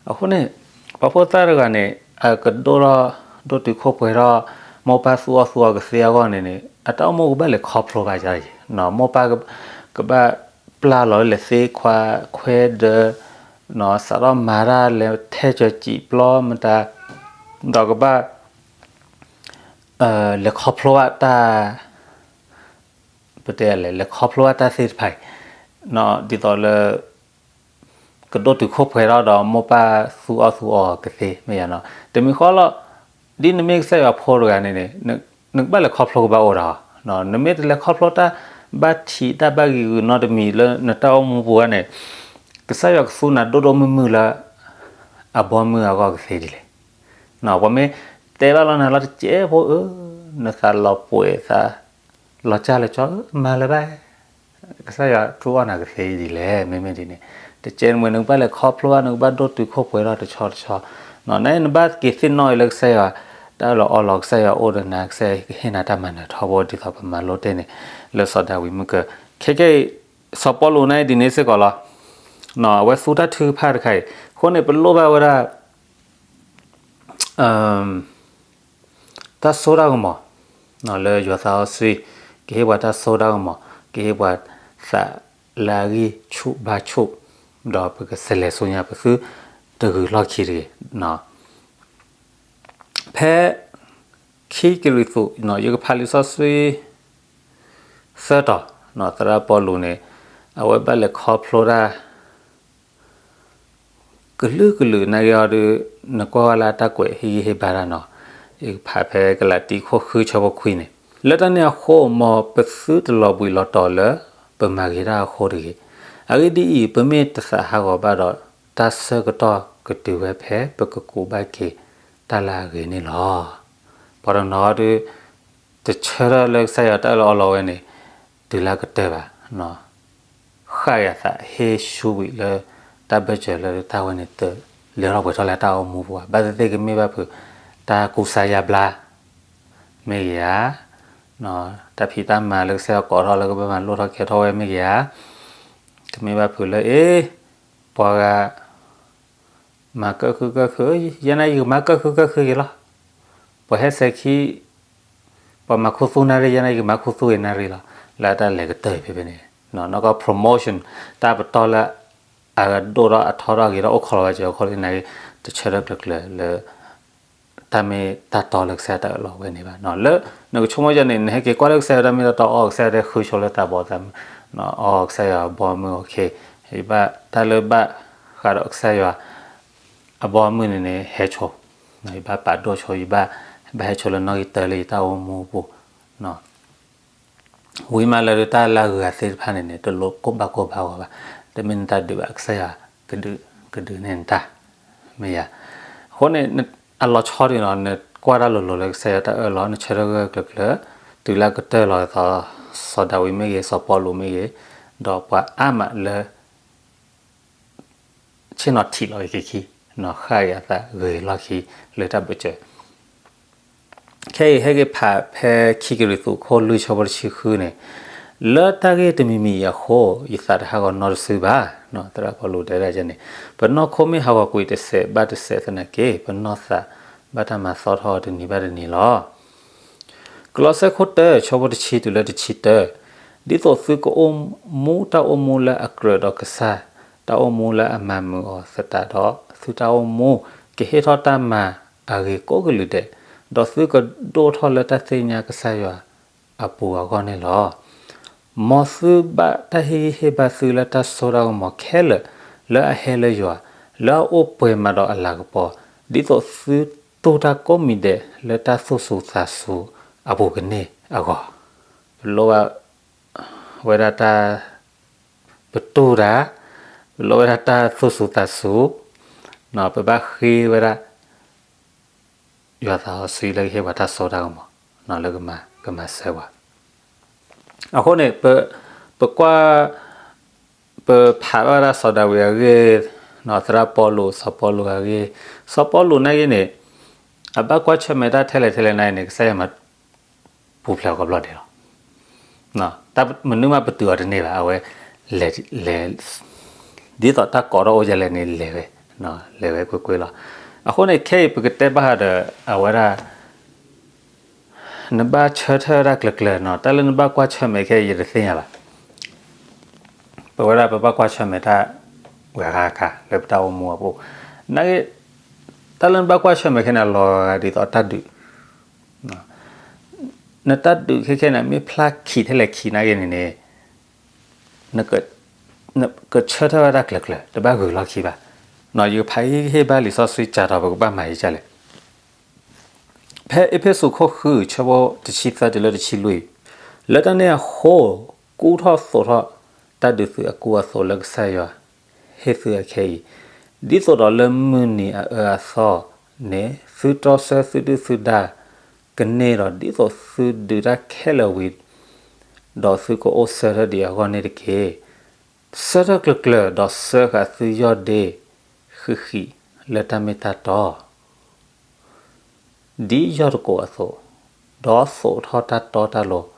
အဃိန့ၣ် ပှၤဖိသၣ်တဂၤန့ၣ် အကဒိၣ်ထီၣ် ဒိၣ်တုာ်ခိၣ်ပှဲၤထီၣ် မိၢ်ပၢ်သူအီၣ်သူအီကသ့အဂီၢ်န့ၣ်န့ၣ် အတၢ်အိၣ်မူကဘၣ်လဲၤခီဖျိဘၣ်ယၤ, မိၢ်ပၢ် ကဘၣ်ပျၢ်လီၤလဲၤသ့ခွါခွဲဒၢ စးထီၣ်မၤတၢ်လဲၤထဲစၢၤစံာ်ပျီမတၤ ဒီးကဘၣ် လဲၤခီဖျိဘၣ်တၢ် ပတဲလဲၣ် လဲၤခီဖျိဘၣ်တၢ်သ့ၣ်တဖၣ်အံၤ ဒ်သိးလၢ ကဒိၣ်တုာ်ခိၣ်ပှဲၤထီၣ်ဒီးမိၢ်ပၢ်သူအီၣ်သူအီကသ့ မ့ၢ်ယၤနီၤ. တမံၤဃီလီၤ ဒ်နမ့ၢ်ကစၢ်ယွၤဖိတဂၤန့ၣ်န့ၣ် နကဘၣ်လဲၤခီဖျိကဘၣ်အိၣ်ဒီး နမ့ၢ်တလဲၤခီဖျိတၢ်ဘၣ်ထံးတၢ်ဘၣ်ဂံာ်ဂုာ်နီတမံၤလၢနတၢ်အိၣ်မူပူၤဘၣ်န့ၣ် ကစၢ်ယွၤကသူနၤဒိၣ်ဒိၣ်မုၢ်မုၢ်လၢ အဘီမုၢ်အဂီၢ်ကသ့ဒ်လဲၣ်. ပှၤမ့ၢ်တဲဘၣ်လီၤနၤလီၤတကဲးဖိဧၢ, နသးလီၤပှဲၤသး လီၤကၢ်လၢကၠီဧၢ, မၤလၢၤဘၣ်. ကစၢ်ယွၤသူအီၣ်နၤကသ့ဒ်လဲၣ်. မ့မ့ၢ်ဒ်န့ၣ် တကဲးန့ၣ်မ့ၢ်နကဘၣ်လဲၤခီဖျိဘၣ် နကဘၣ်ဒိၣ်တုာ်ခိၣ်ပှဲၤထီၣ်တဆီတဆီ နဘၣ်က့ၤသ့ၣ်နီၣ်အံၤလၢကစၢ်ယွၤ တၢ်အၢၣ်လီၤအီလီၤ ကစၢ်ယွၤအိၣ်ဒီးနၤ ကစၢ်ယွၤကဟ့ၣ်နၤတၢ်မၤနၢၤထီဘိဒ်သိးပမၤလိတ့ၢ်န့ၣ် လၢစီၤဒၤဝံးမုၢ်ကၢၢ် ခဲကနံၣ်အံၤ စီၤပီလူးန့ၣ်ဒ်န့ၣ်စ့ၢ်ကီးလီၤ. အဝဲသူတၢ်ထုကဖၣ်တခါအံၤ အဃိန့ၣ် ပလိၣ်ဘၣ်ဝဲဒၣ် တၢ်စိတၢ်ကမီၤ လၢယွၤသးစီဆှံ ကဟ့ၣ်ပှၤတၢ်စိတၢ်ကမီၤ, ကဟ့ၣ်ပှၤသးလၢအဂံၢ်ဆူၣ်ဘါဆူၣ်, ဒီးပကစဲးလဲၤဆူညါပသုတဂုၤလီၢ်ခံတဂ့ၤ. ဖဲခံကရံၣ်သူး ယကဖးလံာ်စီဆှံသၢတီၤ, သရၣ်ပီလူးန့ၣ် အဝဲဘၣ်လဲၤခီဖျိတၢ် ကလုာ်ကလုာ်နာ်က့အီၤဒီး နကွၢ်ဝဲလၢအတၢ်ကွဲးဟ့ၣ်ဂံၢ်ဟ့ၣ်ဘါတၢ်နီၤ, ယကဖးဖဲကလၤတံခိၣ်ဃုဆၢဖိခွံန့ၣ်, လၢတၢ်န့ၣ်အဃိ မ်ပသုတလီၤဘှံးလီၤတီၤလၢ ပမၤဂ့ၤတၢ်အဃိတဂ့ၤ. အဂ့ၢ်ဒ်အံၤ, ပမ့ၢ်တသးဟးဂီၤဘၣ်ဒီး တၢ်ဆၢကတီၢ်ကတုၤဝဲဖဲပကကူးဘၣ်က့ၤတၢ်လၢအဂ့ၤန့ၣ်လီၤ. ပှၤတနီၤဒီး တဆၢထၢၣ်လၢကစၢ်ယွၤတၢ်အၢၣ်လီၤအီလီၤဝဲန့ၣ် တုၤလၢအကတၢၢ်ဘၣ်. ဃၣ်ယၤသးဟ့ၣ်ဆူဝံၤလၢ တၢ်ဘၢၣ်စၢၤလၢတၢ်ဝဲန့ၣ် တလဲၤထီၣ်ပှဲၤထီၣ်လၢတၢ်အိၣ်မူပူၤဘၣ်. ဘၣ်သ့ၣ်သ့ၣ်ကမ့ၢ်ဘၣ်ဖုး တၢ်ကူစါယါဘျါ မ့ၢ်ဂ့ၤဧါ, တၢ်ဖံးတၢ်မၤလၢကစၢ်ယွၤကိးထီၣ်လၢကဘၣ်မၤလိၣ်ထီၣ်ကဲထီၣ်ဝဲမ့ၢ်ဂ့ၤဧါ, ကမ့ၢ်ဘၣ်ဖုးလၢ အ့ ပှၤဂၤ မၤကၢၣ်ဃုကၢၣ်ဃု, ယဲန့ၣ်ယကမၤကၢၣ်ဃုကၢၣ်ဃုက့ၤလီၤ. ပှၤဟဲစဲၤခံ ပှၤမၤခူသူၣ်နၣ်ရံၣ် ယဲန့ၣ်ယကမၤခူသူၣ်က့ၤနၣ်ရံၣ်လီၤ. လၢတၢ်လဲၤကတၢၢ်ဖဲဖဲန့ၣ် နီၢ်ကီၢ် promotion တၢ်ပတီၢ်လၢ အဒိၣ်ထီၣ်အထီထီၣ်အဂ့ၤထီၣ်အိၣ်ခိးလီၤဝဲက့ၤအဃိန့ၣ် တဆၢထၢၣ်ကျၢၤကျၢၤလၢ တၢ်မ့ၢ်တၢ်တီလၢကစၢ်ယွၤတၢ်အၢၣ်လီၤဝဲန့ၣ်ဘၣ်. လၢနကဆိကမိၣ်ယၤန့ၣ် နဟဲက့ၤကွၢ်လၢကစၢ်ယွၤတၢ်မ့ၢ်တၢ်တီအီၤ ကစၢ်ယွၤတၢ်ဃုဆိလၢတၢ်ဘီ အီၤကစၢ်ယွၤအဘီအမုၢ် အ ယဘၣ်တၢ်လၢဘၣ်ဃးဒီးကစၢ်ယွၤ အဘီအမုၢ်န့ၣ်န့ၣ် ဟဲဆိ, ယဘၣ်ပာ်ဒိၣ်ဆိ ယဘၣ် ဘၣ်ဟဲဆိလၢနီၣ်ဂံၢ်တၢလၢယတၢ်အိၣ်မူအပူၤ ဝံၤမးလၢတၢ်လၢအဂုၤအဂၤသ့ၣ်တဖၣ်န့ၣ်န့ၣ် တလိၣ်ကိၢ်ဘၣ်ကိၢ်ဘၣ်ဂီၤဘၣ်. တမ့ၢ်နတၢ်ဒုးဘၣ် ကစၢ်ယွၤ ကဒုး ကဒုးန့ၢ်နတၢ် မ့ၢ်ယၤ. အဃိန့ၣ် အလီၤဆီဒ်နီၤ နကွၢ်တၢ်လိၤလိၤလၢကစၢ်ယွၤတၢ်အၢၣ်လီၤ နဆၢထၢၣ်ဂၢၢ်ဂၢၢ်ကျၢၤကျၢၤ တုၤလၢအကတၢၢ်လီၤအသး စီၤဒၤဝံးမ့ၢ်ဂ့ၤ စီၤပီလူးမ့ၢ်ဂ့ၤ ဒီးပှၤအါမးလၢ ဆ့ၣ်နီၤထံးလီၤက့ၤခံ နီၢ်ဃၣ်ယၤသးဂ့ၤလီၢ်ခံလၢတၢ်ဘၢၣ်စၢၤ ခဲအံၤဟဲက့ၤဖးဖဲခံကရံၣ်သူးခိၣ်လွံၢ်ဆၢဖိတဆံဃုန့ၣ်, လၢတၢ်ဂ့ၢ်တမံၤမံၤအံၤအဃိ ယသးတဟးဂီၤနီတစုဘၣ်. သရၣ်ပီလူးတဲဒၣ်န့ၣ်, ပနီၢ်ခိမ့ၢ်ဟးဂီၤကွံာ်တစဲးဘၣ်တစဲးသနာ်က့ ပနီၢ်သးဘၣ်တၢ်မၤသီထီၣ်တနံၤဘၣ်တနံၤလီၤ. ကလီးစဲခိၣ်တၢ ဆၢဖိတဆံတုၤလၢတဆံတၢ, ဒ်သိးသုကအိၣ်မူတၢ်အိၣ်မူလၢအကြၢးဒီးကစၢ်, တၢ်အိၣ်မူလၢအမၤမုာ်အီၤသတးဒီး, သုတၢ်အိၣ်မူကဟ့ၣ်ထီၣ်တၢ်မၤအဂ့ၤကိးကလုာ်ဒဲး, ဒီးသုကဒိၣ်ထီၣ်လၢတၢ်သ့ၣ်ညါကစၢ်ယွၤအပူၤအဂီၢ်န့ၣ်လီၤ. မ်သုဘၣ်တၢ်ဟ့ၣ်ဂံၢ်ဟ့ၣ်ဘါသုလၢတၢ်စိတၢ်ကမီၤခဲလၢာ် လၢအဟဲလၢယွၤ, လၢအအိၣ်ပှဲၤမးဒီးအလၤကပီၤ, ဒ်သိးသုတူၢ်တၢ်ကိးမံၤဒဲးလၢတၢ်သူၣ်စူၤသးစူၤအပူၤကန့ၢ်အဂီၢ်. ပလိၣ်ဘၣ်ဝဲဒၣ်တၢ် ပတူၢ်တၢ်, ပလိၣ်ဝဲဒၣ်တၢ်သူၣ်စူၤသးစူၤ, ပဘၣ်ဃ့ဝဲဒၣ် ယွၤသးစီဆှံလၢကဟ့ၣ်ပှၤတၢ်စိတၢ်ကမီၤ လၢကမၤစၢၤပှၤ. အဃိန့ၣ် ပ ပကွၢ် ပဖးဘၣ်ဝဲဒၣ်စီၤဒၤဝံးအဂ့ၢ်, သရၣ်ပီလူး စီၤပီလူးအဂ့ၢ်, စီၤပီလူးနာ်က့န့ၣ် အဘၣ်ကွၢ်ဆၢၣ်မဲာ်တၢ်ထဲလဲၣ်ထဲလဲၣ်နာ်က့န့ၣ် ကစၢ်ယွၤမၤပူၤဖျဲးအီၤကိးဘျီဒဲးလီၤ. တၢ်မနုၤမးပတုာ်အီၤတန့ၢ်ဘၣ်, အဝဲ လဲၤ လဲၤ ဒ်သိးတၢ်ကိးထီၣ်အိၣ်ဒ်လဲၣ်န့ၣ် လဲၤဝဲ လဲၤဝဲကွ့ၢ်ကွ့ၢ်လီၤ. အဃိန့ၣ် ခဲအံၤပကတဲဘၣ်ဃးဒီး အဝဲဒၣ် နဘၣ်ဆၢထၢၣ်တၢ်ကျၢၤကျၢၤနီၤ, တၢ်လၢနဘၣ်ကွၢ်ဆၢၣ်မဲာ်ခဲအံၤ ယတသ့ၣ်ညါဘၣ်. ပဝဲဒၣ်ပဘၣ်ကွၢ်ဆၢၣ်မဲာ်တၢ် ဝဲဂၤဂၤလၢပတၢ်အိၣ်မူအပူၤ, နာ်က့ တၢ်လၢနဘၣ်ကွၢ်ဆၢၣ်မဲာ်ခဲန့ၣ် အလီၤဂာ်ဒ်သိးတၢ်ဒုး နတၢ်ဒုးခဲခဲန့ၣ် မ့ၢ်ဖျါခံထဲလဲၣ်ခံနာ်က့န့ၣ်န့ၣ် နကဆၢထၢၣ်ဝဲဒၣ်ကျၢၤကျၢၤ တဘၣ်ဂုၤလီၢ်ခံဘၣ်. ယကဖးဟ့ၣ်ဂံၢ်ဟ့ၣ်ဘါလံာ်စီဆှံစးထီၣ် ပကဘၣ်မၤယံာ်ဒ်လဲၣ်. ဖဲအ့းဖ့းစူးခိၣ်ဃု ဆၢဖိတဆံသၢတုၤလၢတဆံလွံၢ်, လၢတၢ်န့ၣ်အဃိ ကူၣ်ထီၣ်သိးထီၣ် တၢ်ဒုးသုအကူအသိးလၢကစၢ်ယွၤ ဟ့ၣ်သုအခဲအံၤ, ဒ်သိးဒီးလၢမုၢ်နံၤအအၢအသီန့ၣ် သုတြီဆၢသုဒုၣ်သုဒါကန့ၢ်ဒီး ဒ်သိးသုဒုးတၢ်ခဲလၢာ်ဝံၤ ဒီးသုကအိၣ်ဆၢထၢၣ်ဒံးအဂီၢ်န့ၣ်တက့ၢ်. ဆၢထၢၣ်ကျၢၤကျၢၤ ဒီးစၢဃာ်သုယီၢ်ဒ့ ဃံးဃံးလၢတၢ်မ့ၢ်တၢ်တီ ဒ်ယီၢ်တကိးအသိး, ဒီးသိးထီၣ်တၢ်တီတၢ်လိၤ ဒ်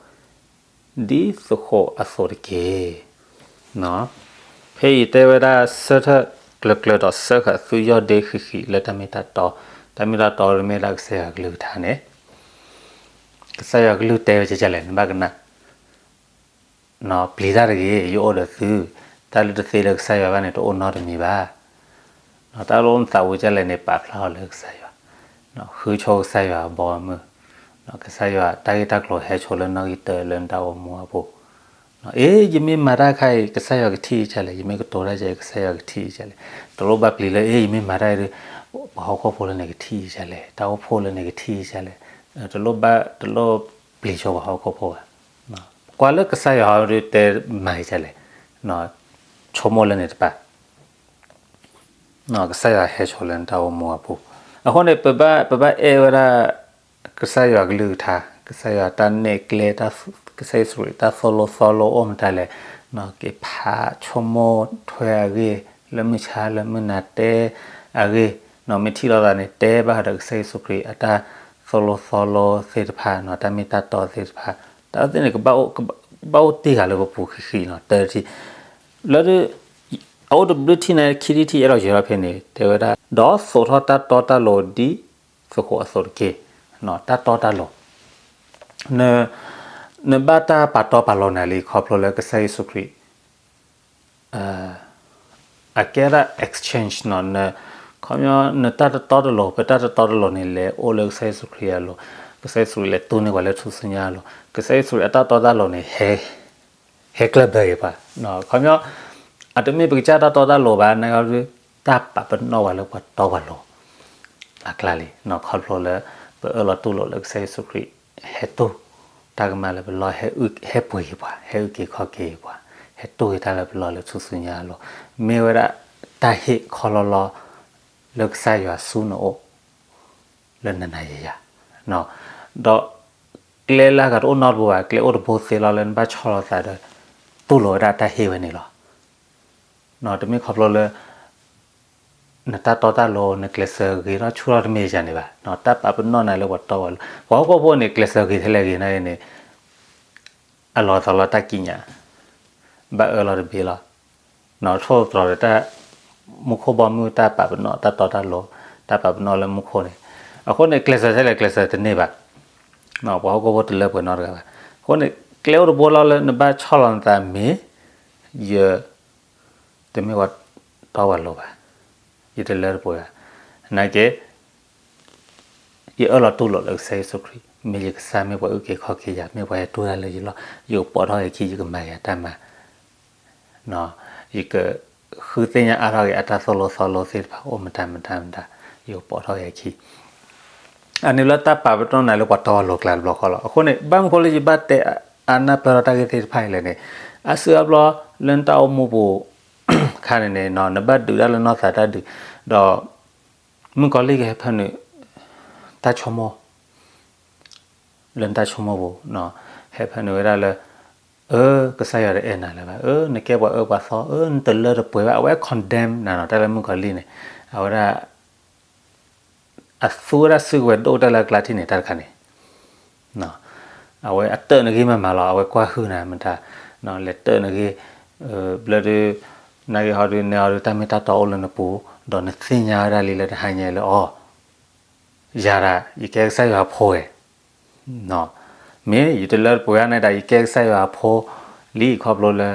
သဃိးအသိးတက့ၢ်. ဖဲအံၤတဲဝဲဒၣ် ဆၢထၢၣ်ကျၢၤကျၢၤ ဒီးစၢဃာ်သုယီၢ်ဒ့ဃံးဃံးလၢတၢ်မ့ၢ်တၢ်တီ, တၢ်မ့ၢ်တၢ်တီမ့ၢ်ဒၣ်ကစၢ်ယွၤကလုၢ်ကထါန့ၣ် ကစၢ်ယွၤကလုၢ်တဲဝဲဒ်လဲၣ် နဘၣ်ကနၣ်, ပျံၤတၢ်တဂ့ၤ, ယအိၣ်ဒီးသု, တၢ်လၢတသ့လၢကစၢ်ယွၤဘၣ်န့ၣ် တအိၣ်နီတမံၤဘၣ်. တၢ်လၢနသးဝံၤဒ်လဲၣ်န့ၣ် ပာ်ဖျါအီၤလၢကစၢ်ယွၤ, ဃုဆိကစၢ်ယွၤဘီမုၢ်, ကစၢ်ယွၤတၢ်ဂ့ၢ်တၢ်ကျိၤဟဲဆိလၢနီၣ်ဂံၢ်တၢလၢနတၢ်အိၣ်မူအပူၤ အ့ ယမ့ၢ်မၤတၢ်ခါအံၤ ကစၢ်ယွၤကထံၣ်ဒ်လဲၣ်, ယမ့ၢ်ကတိၤတၢ်အံၤ ကစၢ်ယွၤကထံၣ်ဒ်လဲၣ်. တလိၣ်ဘၣ်ပျံၤလၢ အ့ ယမ့ၢ်မၤတၢ်အံၤဒီး ပှၤဟီၣ်ခိၣ်ဖိလၢန့ၣ်ကထံၣ်ဒ်လဲၣ်, တၢ်အိၣ်ဖှိၣ်လၢန့ၣ်ကထံၣ်ဒ်လဲၣ်. တလိၣ်ဘၣ် တလိၣ်ပျံၤဆိပှၤဟီၣ်ခိၣ်ဖိဘၣ်. ကွၢ်လၢကစၢ်ယွၤဟီဒုးတဲမၤဒ်လဲၣ်, ဆိကမိၣ်လၢန့ၣ်တပၤ ကစၢ်ယွၤဟဲဆိလၢနတၢ်အိၣ်မူအပူၤ. အဃိန့ၣ် ပဘၣ်အဲၣ်ဝဲဒၣ် ကစၢ်ယွၤကလုၢ်ကထါ, ကစၢ်ယွၤတၢ်နဲၣ်ကျဲ, ကစၢ်ယ့ၣ်ၡူးခရံာ်တၢ်သိၣ်လိသီလိအိၣ်မတၤလဲၣ်, က့ၤဖးဆိကမိၣ်ထွဲအဂ့ၢ်, လၢမုၢ်ဆါလၢမုၢ်နၤတဲအဂ့ၢ်, မ့ၢ်ထံၣ်လိာ်သးန့ၣ် တဲဘၣ်ဃးဒီးကစၢ်ယ့ၣ်ၡူးခရံာ်အတၢ်သိၣ်လိသီလိသ့ၣ်တဖၣ်, တၢ်သ့ၣ်န့ၣ် ကဘၣ်အိၣ်တ့ၢ်ဃာ်လၢပပူၤခံခံနီၤ, တၢ်တထံၣ် လၢ အအိၣ်တဘျုးထံၣ်န့ၣ် ခံထံၣ်ထံၣ်အဲၣ်ဒိးယၢၤထီၣ်ဖဲန့ၣ် တဲဝဲဒၣ် ဒီးသိးထီၣ်တၢ်တီတၢ်လိၤဒ်သုးခိၣ်အသိးတက့ၢ်. တၢ်တီတၢ်လိၤ, နဘၣ်တၢ်ပာ်တီပာ်လိၤနၤလံ ခီဖျိလၢကစၢ်ယ့ၣ်ၡူးခရံာ် အကဲဒၣ် exchange နီၤ, ခီပညီ နတၢ်တတီတလိၤ ပတၢ်တတီတလိၤန့ၣ် လဲၤအိၣ်လၢကစၢ်ယ့ၣ်ၡူးခရံာ်အလိၤ, ကစၢ်ယ့ၣ်ၡူးခရံာ်လဲၤတူၢ်န့ၢ်ပှၤလၢထူၣ်စုညါအလိၤ, ကစၢ်ယ့ၣ်ၡူးခရံာ်အတၢ်တီတၢ်လိၤန့ၣ် ဟဲကျၢၢ်ဘၢက့ၤပှၤ, ခီပညီ အတမ့ၢ်ပကစၢ်တၢ်တီတၢ်လိၤဘၣ်, နာ်က့ တၢ်ပာ်ပနီၣ်ပှၤလၢပှၤတီပှၤလိၤ အကျါလံ, ခီဖျိလၢ ပအၢၣ်လီၤတူၢ်လိာ်လၢကစၢ်ယ့ၣ်ၡူးခရံာ် ဟဲတူၢ်တၢ်ကမၣ်လၢပလီၢ်, ဟဲပှ့ၤက့ၤပှၤ, ဟဲအုၣ်က့ၤခီၣ်က့ၤပှၤ, ဟဲတူၢ်က့ၤတၢ်လၢပလီၢ်လၢထူၣ်စုညါအလိၤ, မ့ၢ်ဝဲဒၣ်တၢ်ဟ့ၣ်ခီလီလီ လၢကစၢ်ယွၤဆူနအိၣ် လၢနနၤယယၤ, ဒီး ကျဲလၢအဂၤတအိၣ်နီတဘိဘၣ်, ကျဲအိၣ်တဘိသ့လီၤလၢနဘၣ်ဆီၣ်လီၤသးဒီး တူၢ်လိာ်ဝဲဒၣ်တၢ်ဟ့ၣ်ဝဲန့ၣ်လီၤ. တမ့ၢ်ခီဖျိလၢ နတၢ်တီတၢ်လိၤ နကျဲးစၢးဂ့ၤထီၣ်ဆူၣ်ထီၣ်တမ့ၢ်ယၤန့ၣ်ဘၣ်, တၢ်ပာ်ပနီၣ်နၤလၢပှၤတီပှၤလိၤ, ပှၤဟီၣ်ခိၣ်ဖိန့ၣ် ကျဲးစၢးဂ့ၤထဲလဲၣ်ဂ့ၤန့ၣ် အလီၤသးလီတၢ်ကံးညာ်, ဘၣ်အၢလီၤတဘ့ၣ်လီၤ. ထိၣ်သတြီၤဒီးတၢ် မူခိၣ်ဘီမုၢ်တၢ်ပာ်ပနီၣ် တၢ်တီတၢ်လိၤ တၢ်ပာ်ပနီၣ်လၢမူခိၣ်န့ၣ်, အဃိန့ၣ် ကျဲးစၢးထဲလဲၣ်ကျဲးစၢးတန့ၢ်ဘၣ်. ပှၤဟီၣ်ခိၣ်ဖိတလၢပှဲၤနီတဂၤဘၣ်. အဃိန့ၣ် ကျဲအိၣ်တဘိလီၤလၢနဘၣ်ဆီၣ်လီၤနသးမ့ၢ် ယ တမ့ၢ်ပှၤတီပှၤလိၤဘၣ်, ယတလၢတပှဲၤဘၣ်. နာ်က့ ယအၢၣ်လီၤတူၢ်လိာ်လၢကစၢ်ယ့ၣ်ၡူးခရံာ် မ့ၢ်ယကစၢ် မ့ၢ်ပှၤအုၣ်က့ၤခီၣ်က့ၤယၤ မ့ၢ်ပှၤဟဲတူၢ်တၢ်လၢယလီၢ်, ယကပိာ်ထီၣ်ယခံ ယကမၤယၤတၢ်မၤ ယကဃုသ့ၣ်ညါအါထီၣ်က့ၤ အတၢ်သိၣ်လိသီလိသ့ၣ်တဖၣ် အိၣ်မတၤမတၤမတၤ, ယကပိာ်ထီၣ်ယခံ. အန့ၣ်လၢတၢ်ပာ်ပနီၣ်နၤလၢပှၤတီပှၤလိၤကျါတဘျီဃီလီၤ. အဃိန့ၣ် ဘၣ်မနုၤဃိလၢယဘၣ်တဲအါနၢ်ပၢၢ်ထီၣ်တၢ်ဂ့ၢ်သ့ၣ်တဖၣ်အံၤလဲၣ်န့ၣ်, အါစုအါဘျီလၢနတၢ်အိၣ်မူပူၤ ခါန့ၣ်န့ၣ် နဘၣ်ဒုးတၢ်လၢနီၢ်သးတၢ်ဒုး, ဒီး မုၣ်ကီၤလံၢ်ကဟဲဖၢနုာ် တၢ်ဆိကမိၣ် လၢနတၢ်ဆိကမိၣ်ပူၤ, ဟဲဖၢနုာ်ဝဲဒၣ်လၢ အၢ ကစၢ်ယွၤတအဲၣ်နၤလၢၤဘၣ်, အၢ နကဲပှၤအၢပှၤသီ, အၢ နတလၢတပှဲၤဘၣ်, အဝဲ condemn နၤနီၤ. တၢ်လၢမုၣ်ကီၤလံၢ်န့ၣ် အဝဲဒၣ် အသူဝဲဒၣ်စုကဝဲၤဒိၣ်ကတၢၢ်လၢအကျါထံၣ်န့ၣ် တၢ်တခါန့ၣ် အဝဲအတၢၣ်နဂ့ၢ်မးမးလီၤ. အဝဲကွၢ်ဟုၣ်နၤမတၤ, လဲၤတၢၣ်နဂ့ၢ်, ဘျၢဒုး နာ်က့ဟီဒုး နဲဟီဒုး တၢ်မ့ၢ်တၢ်တီအိၣ်လၢနပူၤ, ဒီးနသ့ၣ်ညါဝဲဒၣ်လံလၢတဟါညါလၢအီၤ, ယၤဒၣ် ယကဲကစၢ်ယွၤအဖိဝဲ, မ့ၢ်ယတလၢတပှဲၤဘၣ်န့ၣ်ဒၣ် ယကဲကစၢ်ယွၤအဖိလံ ခီဖျိလၢ ယ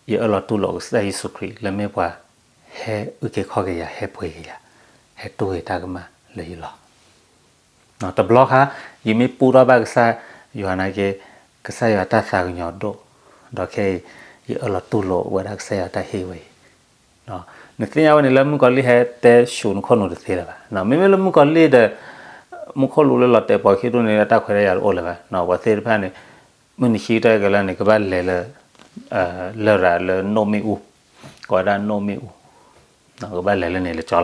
အၢၣ်လီၤတူၢ်လိာ်ကစၢ်ယ့ၣ်ၡူးခရံာ် လၢမ့ၢ်ပှၤဟဲအုၣ်က့ၤခီၣ်က့ၤယၤ ဟဲပှ့ၤက့ၤယၤ, ဟဲတူၢ်က့ၤတၢ်ကမၣ်လၢယလီၢ်. တဘျီဃီ ယမ့ၢ်ပူထီၣ်ဘၣ်ကစၢ်ယွၤနာ်က့, ကစၢ်ယွၤတၢ်သးကညီၤဒိၣ်, ဒီးခဲအံၤ ယအၢၣ်လီၤတူၢ်လိာ်ဝဲဒၣ်ကစၢ်ယွၤတၢ်ဟ့ၣ်ဝဲအံၤ, နသ့ၣ်ညါဝဲန့ၣ်လၢ မုၣ်ကီၤလံၢ်ဟဲတဲဆူနခိၣ်နူာ်တသ့လၢၤဘၣ်. မ့မ့ၢ်လၢမုၣ်ကီၤလံၢ်ဒီး မူခိၣ်လူၤလၢလီၤတဲာ်ပီၤခံဒူၣ်န့ၣ် တၢ်ခွဲးတၢ်ယာ်တအိၣ်လၢၤဘၣ်. ပှၤသ့ၣ်တဖၣ်န့ၣ် မုၢ်နံၤခံကတၢၢ်ကလၢန့ၣ် ကဘၣ်လဲၤလၢ လရာ်လၢနိၣ်မ့ၣ်အူ, ကိးဝဲဒၣ်နိၣ်မ့ၣ်အူ, ကဘၣ်လဲၤလၢန့ၣ်လၢကၠီလီၤ.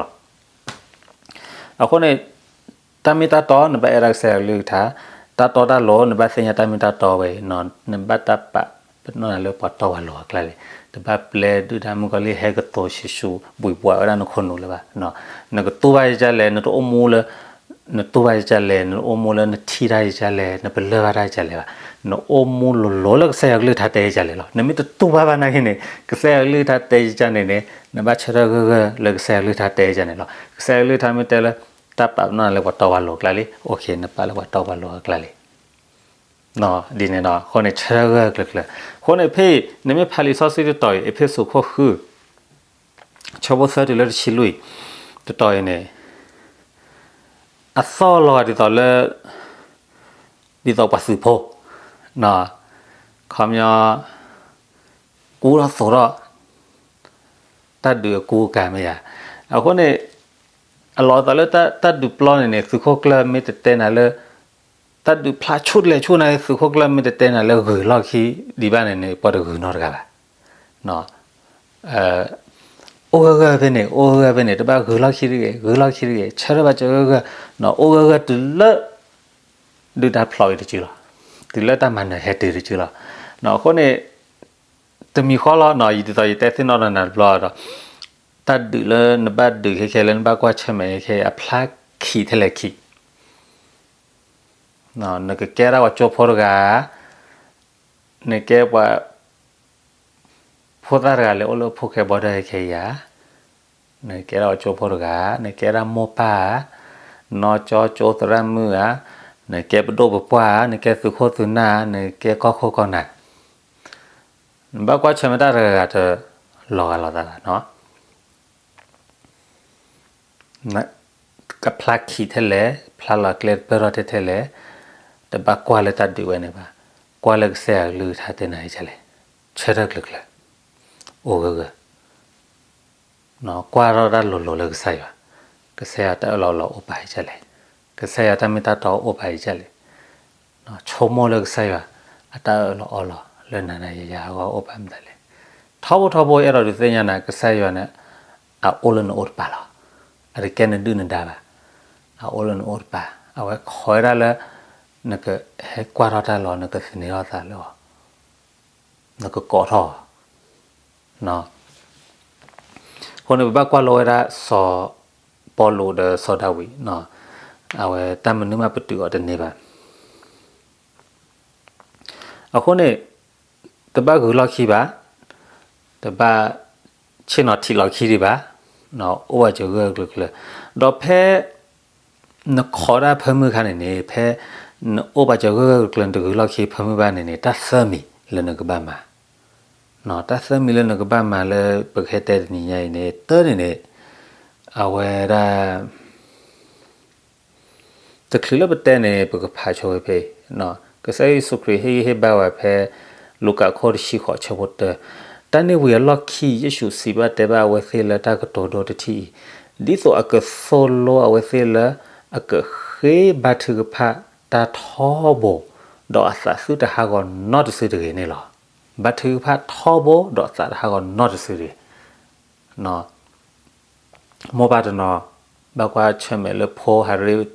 အဃိန့ၣ် တၢ်မ့ၢ်တၢ်တီ နဘၣ်အဲၣ်ဒၣ်ကစၢ်ယွၤကလုၢ်ကထါ, တၢ်တီတၢ်လိၤ နဘၣ်သ့ၣ်ညါတၢ်မ့ၢ်တၢ်တီဝဲအံၤ, နဘၣ်တၢ်ပာ်ပနီၣ်နၤလၢပှၤတီပှၤလိၤအကျါလံ. တဘၣ်ပျဲဒုၣ်ဒါမုၣ်ကီၤလံၢ်ဟဲကတိၤဆံးဆူဘှံးဘှီးဝဲဒၣ်နခိၣ်နူာ်လၢၤဘၣ်. နကတူၢ်ဘၣ်ယကလဲၣ်, နတအိၣ်မူလၢ နတူၢ်ဘၣ်ယကလဲၣ်, နအိၣ်မူလၢနထံၣ်တၢ်ယကလဲၣ်, နပလၢၢ်ဘၣ်တၢ်ယကလဲၣ်ဘၣ်. နအိၣ်မူလိၤလိၤလၢကစၢ်ယွၤကလုၢ်ကထါတဲယကလဲၣ်လီၤ. နမ့ၢ်တတူၢ်ဘၣ်ဘၣ်နာ်က့န့ၣ် ကစၢ်ယွၤကလုၢ်ကထါတဲယကန့ၣ်န့ၣ် နဘၣ်ဆၢထၢၣ်ဂၢၢ်ဂၢၢ်လၢကစၢ်ယွၤကလုၢ်ကထါတဲယကန့ၣ်လီၤ. ကစၢ်ယွၤကလုၢ်ကထါမ့ၢ်တဲလၢ တၢ်ပာ်ပနီၣ်နၤလၢပှၤတီပှၤလိၤအကျါလံ, အိၣ်ခ့ နပာ်လၢပှၤတီပှၤလိၤအကျါလံ. ဒ်န့ၣ်ဒီး အဃိန့ၣ် ဆၢထၢၣ်ဂၢၢ်ဂၢၢ်ကျၢၤကျၢၤ. အဃိန့ၣ်ဖဲအံၤ နမ့ၢ်ဖးလံာ်စီဆှံတတီၤအံၤ အ့းဖ့းစူးခိၣ်ဃု ဆၢဖိသၢတုၤလၢတဆံလွံၢ် တတီၤအံၤန့ၣ် အသီၣ်လီၤဂာ်ဒ်သိးလၢ ဒ်သိးပှၤသုးဖိ ခီပညီ ကူထီၣ်သိးထီၣ် တၢ်ဒုးအကူအကၤမ့ၢ်ဧါ. အဃိန့ၣ် အလီၤသးလၢတၢ်ဒုးပျီန့ၣ်န့ၣ် သုးခိၣ်ကျၢၢ်မ့ၢ်တတဲနၤလၢ တၢ်ဒုးဖျါဆူၣ်တလဲၤဆူၣ်နၤ သုးခိၣ်ကျၢၢ်မ့ၢ်တတဲနၤလၢဂုၤလီၢ်ခံဒံးဘၣ်န့ၣ်န့ၣ် ပှၤတဂုၤနီတဂၤဘၣ်. အိၣ်ဂၢၢ်ဂၢၢ်ဖဲန့ၣ် အိၣ်ဂၢၢ်ဂၢၢ်ဖဲန့ၣ် တဘၣ်ဂုၤလီၢ်ခံတဂ့ၤ ဂုၤလီၢ်ခံတဂ့ၤ ဆၢထၢၣ်ဘၣ်စၢၤဂၢၢ်ဂၢၢ် အိၣ်ဂၢၢ်ဂၢၢ်တုၤလၢ ဒုၣ်ဒါဖျိးအံၤတစုလီၤ. တုၤလၢတၢ်မၤနၢၤဟဲတုၤတစုလီၤ. အဃိန့ၣ် တမံၤဃီလီၤ ဒ်သိးယတဲသ့ၣ်နီၣ်ထီၣ်နၤတဘျီဒီး တၢ်ဒုးလၢနဘၣ်ဒုးခဲခဲ လၢနဘၣ်ကွၢ်ဆၢၣ်မဲာ်ခဲခဲ အဖျါခံးထဲလဲၣ်ခံး နကကဲဒၣ်ပှၤကၠိဖိတဂၤ နကဲပှၤ ဖိသၣ်တဂၤလဲၤအိၣ်လၢဖိၣ်ဃဲဘီဒၢခဲခဲအံၤဧါ, နကဲဒၣ်ပှၤကၠိဖိတဂၤ, နကဲဒၣ်မိၢ်ပၢ်ဧါ, နီၢ်ကၠီကၠိသရၣ်မုၣ်ဧါ, နကဲပဒိၣ်ပပှၢ်ဧါ, နကဲသုးခိၣ်သုးနၢ်ဧါ, နကဲကီၢ်ခိၣ်ကီၢ်နၢ်, နဘၣ်ကွၢ်ဆၢၣ်မဲာ်တၢ်တဂၤဂၤတလီၤဂာ်လိာ်သးဘၣ်နီၤ. ကဖျါခံးထဲလဲၣ်, ဖျါလီၤကျဲတပၢၢ်ထီၣ်ထဲထဲလဲၣ်, တဘၣ်ကွၢ်လၢတၢ်ဒုးဝဲန့ၣ်ဘၣ်, ကွၢ်လၢကစၢ်ယွၤကလုၢ်ကထါတဲနၤယကလဲၣ်, ဆၢထၢၣ်ကျၢၤကျၢၤ, အိၣ်ဂၢၢ်ဂၢၢ်, ကွၢ်ထီၣ်တၢ်လိၤလိၤလၢကစၢ်ယွၤ, ကစၢ်ယွၤတၢ်အၢၣ်လီၤအီလီၤအိၣ်ပာ်ယကလဲၣ်, ကစၢ်ယွၤတၢ်မ့ၢ်တၢ်တီအိၣ်ပာ်ယကလဲၣ် ဆိကမိၣ်လၢကစၢ်ယွၤ အတၢ်အၢၣ်လီၤအီလီၤလၢနၤနၤယၤယၤအဂီၢ်အိၣ်ပာ်မတၤလဲၣ်. ထီဘိထီဘိအဲၣ်ဒိးဒုးသ့ၣ်ညါနၤ ကစၢ်ယွၤန့ၣ် အအိၣ်လၢနအိၣ်တပၤလီၤ. အတကဲနဒုၣ်နဒါဘၣ်, အအိၣ်လၢနအိၣ်တပၤ, အဝဲခိးဝဲဒၣ်လၢ နကဟဲကွၢ်ထီၣ်တၢ်လီၤ နကသန့ၤထီၣ်သးလၢအီၤ နကကိးထီၣ်အီၤ. အဃိန့ၣ် ပဘၣ်ကွၢ်လိဝဲဒၣ် စီၤပီလူးဒီးစီၤဒၤဝံး, အဝဲတၢ်မနုၤမးပတုာ်အီၤတန့ၢ်ဘၣ်. အဃိန့ၣ် တဘၣ်ဂုၤလီၢ်ခံဘၣ်, တဘၣ်ဆ့ၣ်နီၤထံးလီၢ်ခံဒံးဘၣ်, အိၣ်ဘၣ်စၢၤဂၢၢ်ဂၢၢ်ကျၢၤကျၢၤ, ဒီးဖဲ နခိးတၢ်ဖၢမုၢ်အခါန့ၣ်န့ၣ် ဖဲ နအိၣ်ဘၣ်စၢၤဂၢၢ်ဂၢၢ်ကျၢၤ နတဂုၤလီၢ်ခံဖၢမုၢ်ဘၣ်န့ၣ်န့ၣ် တၢ်သၢမံၤလၢနကဘၣ်မၤ, တၢ်သၢမံၤလၢနကဘၣ်မၤလၢပကဟဲတဲတနံၤညါအံၤန့ၣ် တၢ်န့ၣ်န့ၣ် အဝဲဒၣ် တချုးလၢပတဲန့ၣ် ပကဖးဆိဝဲဖဲအံၤ, ကစၢ်ယ့ၣ်ၡူးခရံာ်ဟ့ၣ်ဂံၢ်ဟ့ၣ်ဘါဝဲဖဲ လူၤကၣ်ခိၣ်တဆံဃိးဆၢဖိတၢ, တၢ်န့ၣ်ဝံၤအလီၢ်ခံ ယ့ၣ်ၡူးစံးဘၣ်တဲဘၣ်အဝဲသ့ၣ်လၢတၢ်ကတိၤဒိတထံၣ်အံၤ, ဒ်သိးအကသိၣ်လိအဝဲသ့ၣ်လၢ အကဃ့ဘါထုကဖၣ်တၢ်ထီဘိ, ဒီးအသးသုတဟးဂီၤနီတစုတဂ့ၤန့ၣ်လီၤ. ဘါထုကဖၣ်ထီဘိ ဒီးအသးတဟးဂီၤနီတစုတဂ့ၤ. မိၢ်ပၢ်တနီၤ ဘၣ်ကွၢ်ဆၢၣ်မဲာ်လၢဖိဟးရ့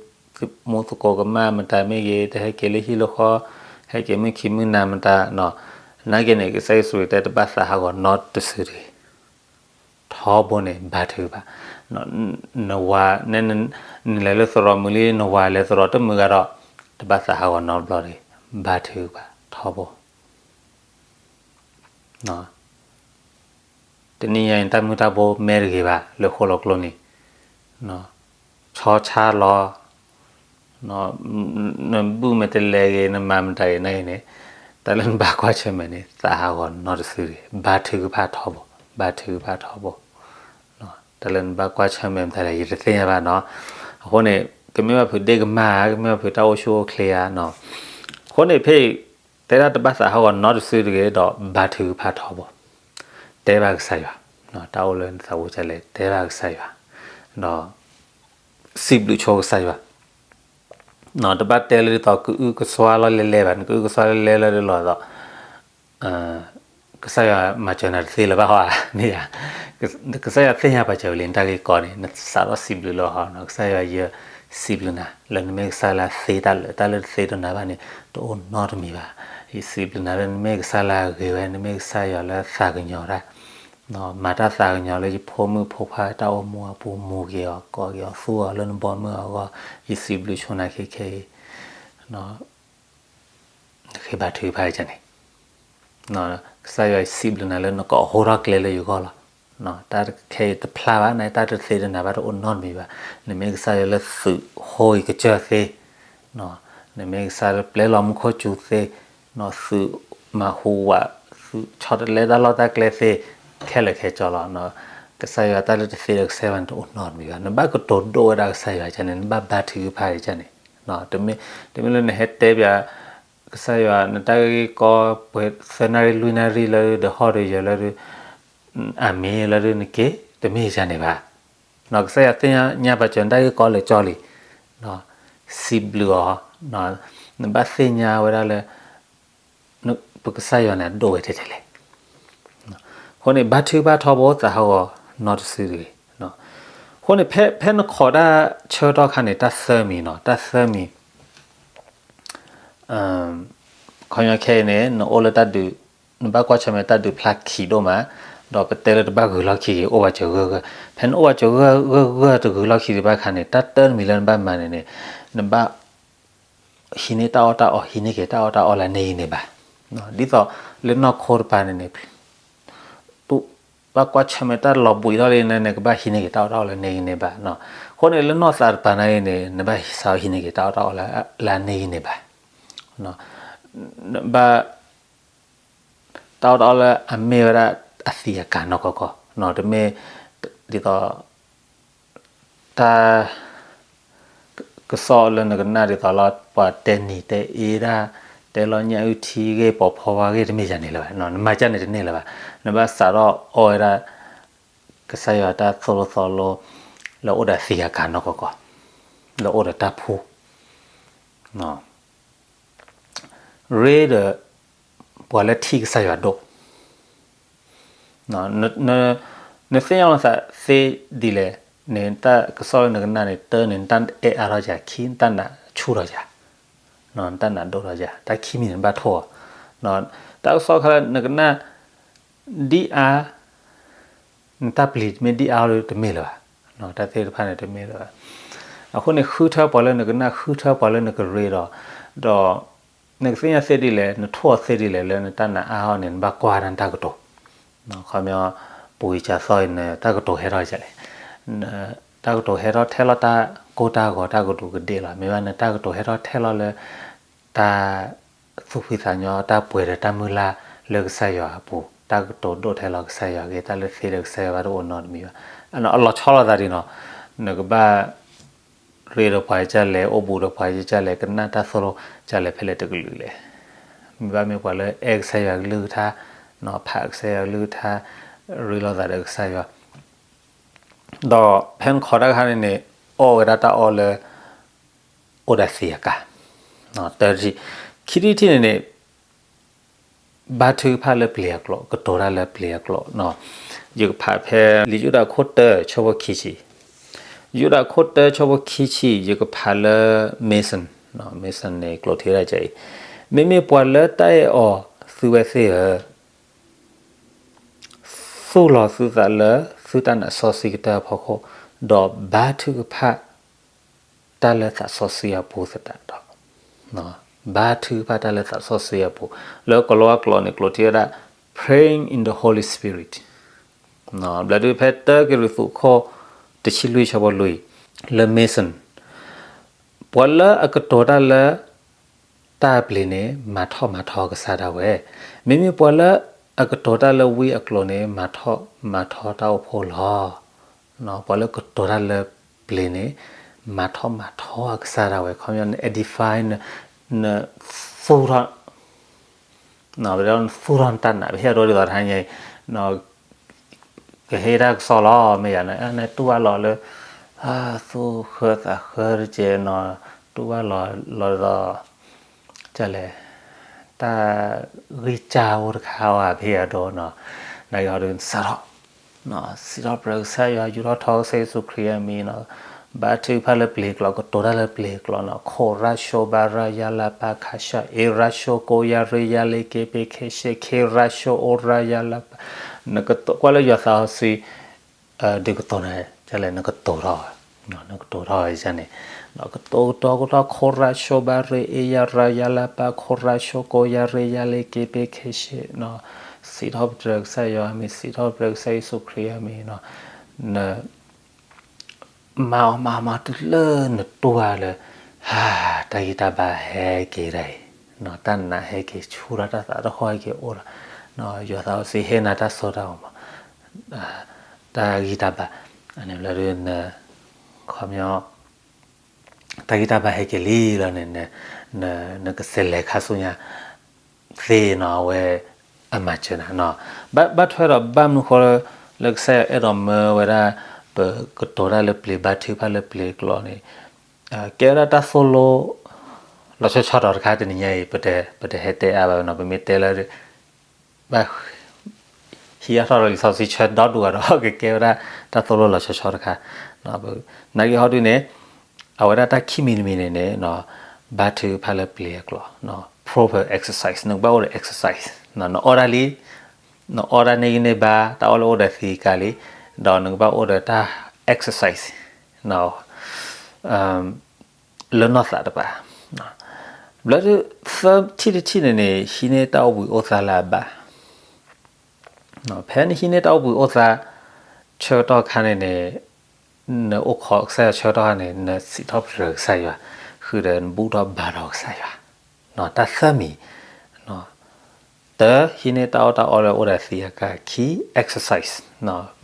မူသကိးကမၣ်မတၤမ့ၢ်ဂ့ၤ, တဟဲက့ၤလၢဟံၣ်လၢဃီ, ဟဲက့ၤမုၢ်ခံမုၢ်နၤမတၤ, နာ်က့န့ၣ် ကစၢ်ယ့ၣ်ၡူးခရံာ်တဲ တဘၣ်သးဟးဂီၤနီတစုတဂ့ၤ. ထီဘိန့ၣ် ဘါထုကဖၣ်, နဝၤ နလဲၤလၢသရိာ်မုၢ်လံ နဝၤလဲၤသရိာ်တမုာ်ဂၤဒီး တဘၣ်သးဟးဂီၤနီတဘျီတဂ့ၤ, ဘါထုကဖၣ်ထီဘိ တနံၤညါအံၤ တၢ်မုၢ်တၢ်ဘိမဲာ်တဂ့ၤဘၣ် လၢဃိၣ်လီၤကျိန့ၣ်, ဆီဆါလီၤ, နဘူၣ်မ့ၢ်တလဲၤဂ့ၤ နမၤမတၤဂ့ၤနာ်က့န့ၣ်, တၢ်လၢနဘၣ်ကွၢ်ဆၢၣ်မဲာ်န့ၣ် သးဟးဂီၤနီတစုတဂ့ၤ, ဘါထုကဖၣ်ထီဘိ, ဘါထုကဖၣ်ထီဘိ. တၢ်လၢနဘၣ်ကွၢ်ဆၢၣ်မဲာ်မတၤလဲၣ် ယတသ့ၣ်ညါဘၣ်နီၤ. အဃိန့ၣ် ကမ့ၢ်ဘၣ်ဖုးဒ့ၣ်ကမၢ်ဧါ, ကမ့ၢ်ဘၣ်ဖုးတၢ်အိၣ်ဆူၣ်အိၣ်ချ့ဧါနီၤ. အဃိန့ၣ် ဖဲအံၤ တဲဒၣ်တဘၣ်သးဟးဂီၤနီတစုတဂ့ၤဒီး ဘါထုကဖၣ်ထီဘိ, တဲဘၣ်ကစၢ်ယွၤ, တၢ်အိၣ်လၢနသးဝံၣ်ဒ်လဲၣ် တဲဘၣ်ကစၢ်ယွၤ, ဒီး စံးဘျုးဆိကစၢ်ယွၤ, တဘၣ်တဲလၢဒ်သိးကအုကစွါလီၤလဲၤလဲၤဘၣ်, နကအုကစွါလီၤလဲၤလၢဒ်သိး ကစၢ်ယွၤမၤစၢၤနၤတသ့လၢၤဘၣ်ဟီဧါ, မ့ၢ်ဧါ. ကစၢ်ယွၤသ့ၣ်ညါပာ်စၢၤဝံၤလံ နတၢ်ဂ့ၢ်ကီန့ၣ် နစးထီၣ်စံးဘျုးလၢဟီ, ကစၢ်ယွၤ ယစံးဘျုးနၤ လၢနမ့ၢ်ကစၢ်လၢအသ့တၢ်လၢာ်, တၢ်လၢတသ့တနၤဘၣ်န့ၣ် တအိၣ်နီတမံၤဘၣ်. ယစံးဘျုးနၤလၢနမ့ၢ်ကစၢ်လၢအဂ့ၤဝဲ, နမ့ၢ်ကစၢ်ယွၤလၢအသးကညီၤတၢ်, မၤတၢ်သးကညီၤလၢယဖိမုၣ်ဖိခွါတၢ်အိၣ်မူအပူၤ မူၤက့ၤအီၤ ကိးက့ၤအီၤ သူအီၤလၢနဘီမုၢ်အဂီၢ်, ယစံးဘျုးဆိနၤခဲခဲအံၤ နဃ့ဘါထုကဖၣ်ယၤန့ၣ်, ကစၢ်ယွၤစံးဘျုးနၤလၢနကအီၣ်ဟိထီၣ်ကျဲလၢယဂီၢ်လီၤ. တၢ်ခဲအံၤတဖျါဘၣ်န့ၣ်, တၢ်တသ့တနၤဘၣ် တအိၣ်နီတမံၤဘၣ်. နမ့ၢ်ကစၢ်ယွၤလၢသုးဟိအံၤကစၢၢ်သ့, နမ့ၢ်ကစၢ်လၢပျဲလီၤမူခိၣ်စူၤသ့, သုးမၤဟူးဝး, သုးဆီတလဲတၢ်လီၢ်တၢ်ကျဲသ့, ခဲလၢာ်ခဲဆ့လီၤ. ကစၢ်ယွၤတၢ်လၢတသ့ဒီးကစၢ်ယွၤန့ၣ်တအိၣ်နီတမံၤဘၣ်. နဘၣ်ကတိၤဒိၣ်ဝဲဒၣ်ကစၢ်ယွၤကန့ၣ်, နဘၣ်ဘါထုကဖၣ်ကန့ၣ်, တမ့ၢ်လၢနဟဲတဲပၠး ကစၢ်ယွၤ နတၢ်ဂ့ၢ်ကီ ပှဲၤသၢနၣ်ရံၣ်လွံၢ်နၣ်ရံၣ်လၢဒုး ဒီးဟီၣ်ဒီးယၢၤလၢဒုး အမ့ၢ်လၢဒုးနက့ၤ, တမ့ၢ်ကန့ၣ်ဘၣ်. ကစၢ်ယွၤသ့ၣ်ညါဘၣ်စၢၤနတၢ်ဂ့ၢ်ကီလၢာ်ကၠီလံ, စံးဘျုးအီၤ, နဘၣ်သ့ၣ်ညါဝဲဒၣ်လၢ ပကစၢ်ယွၤန့ၣ်အဒိၣ်ဝဲထဲထဲလဲၣ်. အဃိန့ၣ် ဘါထုကဖၣ်ထီဘိသးဟးဂီၤနီတစုတဂ့ၤ. အဃိန့ၣ် ဖဲနခိးတၢ်ဆၢကတီၢ်အခါန့ၣ် တၢ်သၢမံၤနီၤ, တၢ်သၢမံၤ ခီပညီခဲအံၤန့ၣ် နအိၣ်လၢတၢ်ဒုး, နဘၣ်ကွၢ်ဆၢၣ်မဲာ်တၢ်ဒုးဖျါခံးဒိၣ်မး, ဒီးပတဲလၢတဘၣ်ဂုၤလီၢ်ခံဂ့ၤ အိၣ်ဘၣ်စၢၤဂၢၢ်ဂၢၢ်, ဖဲနအိၣ်ဘၣ်စၢၤဂၢၢ်ဂၢၢ်ဂၢၢ်တဂုၤလီၢ်ခံဒံးဘၣ်အခါန့ၣ် တၢ်တၢတမံၤလၢနဘၣ်မၤန့ၣ်န့ၣ် နဘၣ် ဟံးန့ၢ်တၢ်အီၣ်တၢ်အီ, ဟံးန့ၢ်က့ၤတၢ်အီၣ်တၢ်အီလၢအန့ၢ်ဂံၢ်န့ၢ်ဘါ, ဒ်သိးလၢနီၢ်ခိတပၤန့ၣ်န့ၣ် ဘၣ်ကွၢ်ဆၢၣ်မဲာ်တၢ်လီၤဘှံးထီၣ်လံန့ၣ် နကဘၣ်ဟံးန့ၢ်က့ၤတၢ်အီၣ်တၢ်အီလၢအန့ၢ်ဂံၢ်န့ၢ်ဘါ. အဃိန့ၣ် လၢနီၢ်သးတပၤန့ၣ်န့ၣ် နဘၣ်စးထီၣ်ဟံးန့ၢ်က့ၤတၢ်အီၣ်တၢ်အီလၢအန့ၢ်ဂံၢ်န့ၢ်ဘါ, ဘၣ် တၢ်အီၣ်တၢ်အီလၢအမ့ၢ်ဝဲဒၣ်အသံးအကာ်နီၢ်ကီၢ်ကီၢ်, တမ့ၢ်ဒ်သိး တၢ် ကစီၣ်လၢနကနၣ်ဒ်သိးလၢ ပှၤတဲနံၤတဲအ့ဒၣ်, တဲလီၤညၣ်အုၣ်ထံဂ့ၢ် ပိာ်ဖီဝါဂ့ၢ် တမ့ၢ်ယၤန့ၣ်လၢၤဘၣ်, နမၤကန့ၣ်တန့ၢ်လၢၤဘၣ်. နဘၣ်စးထီၣ်အီၣ်ဝဲဒၣ် ကစၢ်ယွၤတၢ်သိၣ်လိသီလိ လၢအိၣ်ဒီးသံးအကာ်နီၢ်ကီၢ်ကီၢ်, လၢအိၣ်ဒီးတၢ်ဖှူ ရ့ဒီး ပှၤလၢထံၣ်ကစၢ်ယွၤဒိၣ်, နသ့ၣ်ညါလီၤသးသ့ဒ်လဲၣ်န့ၣ် တၢ်ကစီၣ်လၢနကနၣ်န့ၣ် တၢန့ၣ် နတၢ်အဲၣ်အါထီၣ်ယၤ, ခံ နတၢ်နာ်ဆူၣ်ထီၣ်ယၤ, နတၢ်နာ်ဒိၣ်ထီၣ်ယၤ, တၢ်ခံမံၤန့ၣ် နဘၣ်ထိၣ်အီၤ, တၢ်ကစီၣ်ခါလၢနကနၣ် ဒ်အါ နတၢ်ပျံၤတမ့ၢ်ဒ်အါအီၤဒီးတမ့ၢ်လၢၤဘၣ်, တၢ်သ့ၣ်တဖၣ်န့ၣ်တမ့ၢ်လၢၤဘၣ်. အဃိန့ၣ် ဃုထၢပှၤလၢနကနၣ်, ဃုထၢပှၤလၢနကရ့ဒီး, ဒီးနကသ့ၣ်ညါသ့ဒ်လဲၣ်, နထိၣ်အီၤသ့ဒ်လဲၣ် လၢနတၢ်နာ်အါအီၤန့ၣ် နဘၣ်ကွၢ်တၢ်နတၢ်ကတိၤ, ခီပညီ ပူၤကွံာ်စှၤသီအံၤ နတၢ်ကတိၤဟဲထီၣ်ဒ်လဲၣ်, တၢ်ကတိၤဟဲထီၣ်ထဲလီၤတၢ်ကိၢ်တၢ်ဂီၤ တၢ်ကဒူးကဒ့ၣ်လီၤ, မ့ၢ်ဘၣ်နတၢ်ကတိၤဟဲထီၣ်ထဲလီၤလၢ တၢ်သူၣ်ဖှံသးညီ တၢ်ပှဲၤဒီးတၢ်မုၢ်လၢ်လၢကစၢ်ယွၤအပူၤ, တၢ်ကတိၤဒိၣ်ထဲလီၤကစၢ်ယွၤအဂ့ၢ်, တၢ်လၢသ့လၢကစၢ်ယွၤဘၣ်တအိၣ်နီတမံၤဘၣ်. အလီၤဆီလိာ်သးဒ်နီၤ, နကဘၣ်ရ့ဒီးပှၤကလဲၣ်, အိၣ်ဘူးဒီးပှၤကလဲၣ်, ကနၣ်တၢ်သိၣ်လိကလဲၣ် ဖဲလဲၣ်တကလုာ်လဲၣ်. မ့ၢ်ဘၣ်မ့ၢ်ပှၤလၢအဲၣ်ကစၢ်ယွၤကလုၢ်ကထါ, ဖးကစၢ်ယွၤကလုၢ်ကထါ, ရ့လိာ်သးဒီးကစၢ်ယွၤ, ဒီးဖဲနခိးတၢ်ခါန့ၣ်န့ၣ် အီၣ်ဝဲဒၣ်တၢ်အီၣ်လၢ အိၣ်ဒီးသံးအကာ်, တၢတထံၣ်, ခံထံၣ်တထံၣ်န့ၣ်န့ၣ် ဘါထုကဖၣ်လၢပျ့ၤအကျိာ်, ကတိၤတၢ်လၢပျ့ၤအကျိာ်, ယကဖးဖဲ လံာ်ယိၤဒၣ်ခိၣ်တၢဆၢဖိခံဆံ, ယိၤဒၣ်ခိၣ်တၢဆၢဖိခံဆံ ယကဖးလၢ Mason, Mason န့ၣ် ကျိာ်ထံဝဲဒၣ်ကအံၤ, မ့မ့ၢ်ပှၤလၢတၢ်အဲၣ်အီၤသုဝဲသ့ၣ်ဧၢ, သူၣ်လီၤသုသးလၢသုတၢ်နာ်စီဆှံကတၢၢ်အဖီခိၣ်, ဒီးဘါထုကဖၣ် တၢ်လၢသးစီဆှံအပူၤသတးဒီး, ဘါထုကဖၣ်တၢ်လၢသးစီဆှံအပူၤ, လၢကီၤလၤဝါကျိာ်န့ၣ် ကျိာ်ထံဝဲဒၣ် praying in the Holy Spirit, ဘျီဒုးဖဲတၢကရံၣ်သူးခိၣ် တဆံလွံၢ်ဆၢဖိလွံၢ်, လၢ Mason ပှၤလၢအကတိၤတၢ်လၢ တၢ်အပျ့ၤန့ၣ် မၤထီၣ်မၤထီကစၢ်ဒၣ်ဝဲ, မ့မ့ၢ်ပှၤလၢအကတိၤတၢ်လၢဝံအကျိာ်န့ၣ် မၤထီၣ်မၤထီတၢ်အိၣ်ဖှိၣ်လီၤ. ပှၤလၢကတိၤတၢ်လၢပျ့ၤန့ၣ် မၤထီၣ်မၤထီအကစၢ်ဒၣ်ဝဲ, ခီပညီန့ၣ် edify, နသူၣ်ထီၣ် ပတဲနသူၣ်ထီၣ်နတၢ်နာ် ပဟ့ၣ်အဒိဒ်သိးတဟါညါအံၤ ကဟ့ၣ်တၢ်ကစီၣ်လီၤ မ့ၢ်ယၤန့ၣ် နတူၢ်ဘၣ်လီၤလၢ သူၣ်ဃၢသးဃၢတကဲးနီၤ တူၢ်ဘၣ်လီၤလီၤဒီး ကလဲၣ် တၢ်ဂံၢ်စၢ်အိၣ်တခါဝဲ ပဟ့ၣ်အဒိနီၤ နကဟီဒုးနစးထီၣ် စံးထီၣ်ပတြၢၤကစၢ်ယွၤ ယူၤထီၣ်ထီကစၢ်ယ့ၣ်ၡူးခရံာ်အမံၤနီၤ ဘါထုကဖၣ်လၢပျ့ၤကျိာ် ကတိၤတၢ်လၢပျ့ၤကျိာ်နီၤ ခိၣ်ရၢ်ၡိဘါရၢ်ယါလါပၢ်ခါဆၢ အ့ရၢ်ၡိကိယါရ့ယါလ့က့ပ့ခဲရှ့ ခ့ရၢ်ၡိအိရၢ်ယါလါပၢ် နကကွၢ်လၢယွၤသးစီဆှံ ဒုးကတိၤနၤ ကလဲၣ် နကတိၤထီၣ် နကတိၤထီၣ်န့ၣ် ကတိၤကတိၤကတိၤ ခိၣ်ရၢ်ၡိဘါရ့အ့ယါရၢ်ယါလါပၢ် ခိၣ်ရၢ်ၡိကိယါရ့ယါလ့က့ပ့ခဲရှ့ စံးထီၣ်ပတြၢၤကစၢ်ယွၤအမံၤ စံးထီၣ်ပတြၢၤကစၢ်ယ့ၣ်ၡူးခရံာ်အမံၤ န မၤအီၤမၤအီၤမၤတုၤလၢနတူၢ်ဘၣ်လၢ တၢ်ဂံၢ်တၢ်ဘါဟဲက့ၤဒၣ်အံၤ, တၢ်နာ်ဟဲက့ၤဆူၣ်ထီၣ် တၢ်သးတခီဟဲက့ၤအိၣ်လီၤ, ယွၤသးစီဆှံဟ့ၣ်နၤတၢ်စိတၢ်ကမီၤ, တၢ်ဂံၢ်တၢ်ဘါ, အန့ၣ်ဘျီဒုး ခီပညီ တၢ်ဂံၢ်တၢ်ဘါဟဲက့ၤလံလီၤန့ၣ်, နကစဲးလဲၤခါဆူညါသ့နီၤ အဝဲအမၤစၢၤနၤ, ဘၣ်ထွဲဒီးဘၣ်မနုၤဃိ လၢကစၢ်ယွၤအဲၣ်ဒိးမၢဝဲဒၣ် ပကတိၤတၢ်လၢပျ့ၤ ဘါထုကဖၣ်လၢပျ့ၤအကျိာ်န့ၣ်, ကဲဝဲဒၣ်တၢ်သိၣ်လိ လီၤဆီဆီဒီးတခါ တနံၤညါအံၤ ပတဟဲတဲအါဘၣ်နီၤ, ပမ့ၢ်တဲလၢ ဘၣ် ဟံးအါထီၣ်ဒီးလံာ်စီဆှံဆၢဒီဒူၣ်ဂၤဒီး ကကဲဝဲဒၣ်တၢ်သိၣ်လိလီၤဆီဆီတခါ, နာ်က့ဟီဒုန့ၣ် အဝဲဒၣ်တၢ်ခံမံၤတမံၤန့ၣ်န့ၣ် ဘါထုကဖၣ်လၢပျ့ၤအကျိာ်, proper exercise, နကဘၣ်အိၣ်ဒီး exercise, နအီၣ်တၢ်လံ, နအီၣ်တၢ်န့ၢ်ဂံၢ်န့ၢ်ဘါ တၢ်အီၣ်လၢအိၣ်ဒီးသံကါလံ, ဒီးနကဘၣ်အိၣ်ဒီးတၢ် exercise လၢနီၢ်သးတပၤ, ဘျီဒုး သၢထံၣ်တထံၣ်န့ၣ်န့ၣ် ဟံးန့ၢ်တၢ်အိၣ်ဘှံးအိၣ်သါလၢအဘၣ်, ဖဲနဟံးန့ၢ်တၢ်အိၣ်ဘှံးအိၣ်သါ ဆၢကတီၢ်ခါန့ၣ်န့ၣ်, နအိၣ်ခိးကစၢ်ယွၤဆၢကတီၢ်ခါန့ၣ် နစံးထီၣ်ပတြၢၤကစၢ်ယွၤ, ဃုာ်ဒီးနဘူၣ်ထီၣ်ဘါထီၣ်ကစၢ်ယွၤ, တၢ်သၢမံၤ တၢ ဟံးန့ၢ်တၢ်အီၣ်တၢ်အီလၢအိၣ်ဒီးသံကါ, ခံ exercise,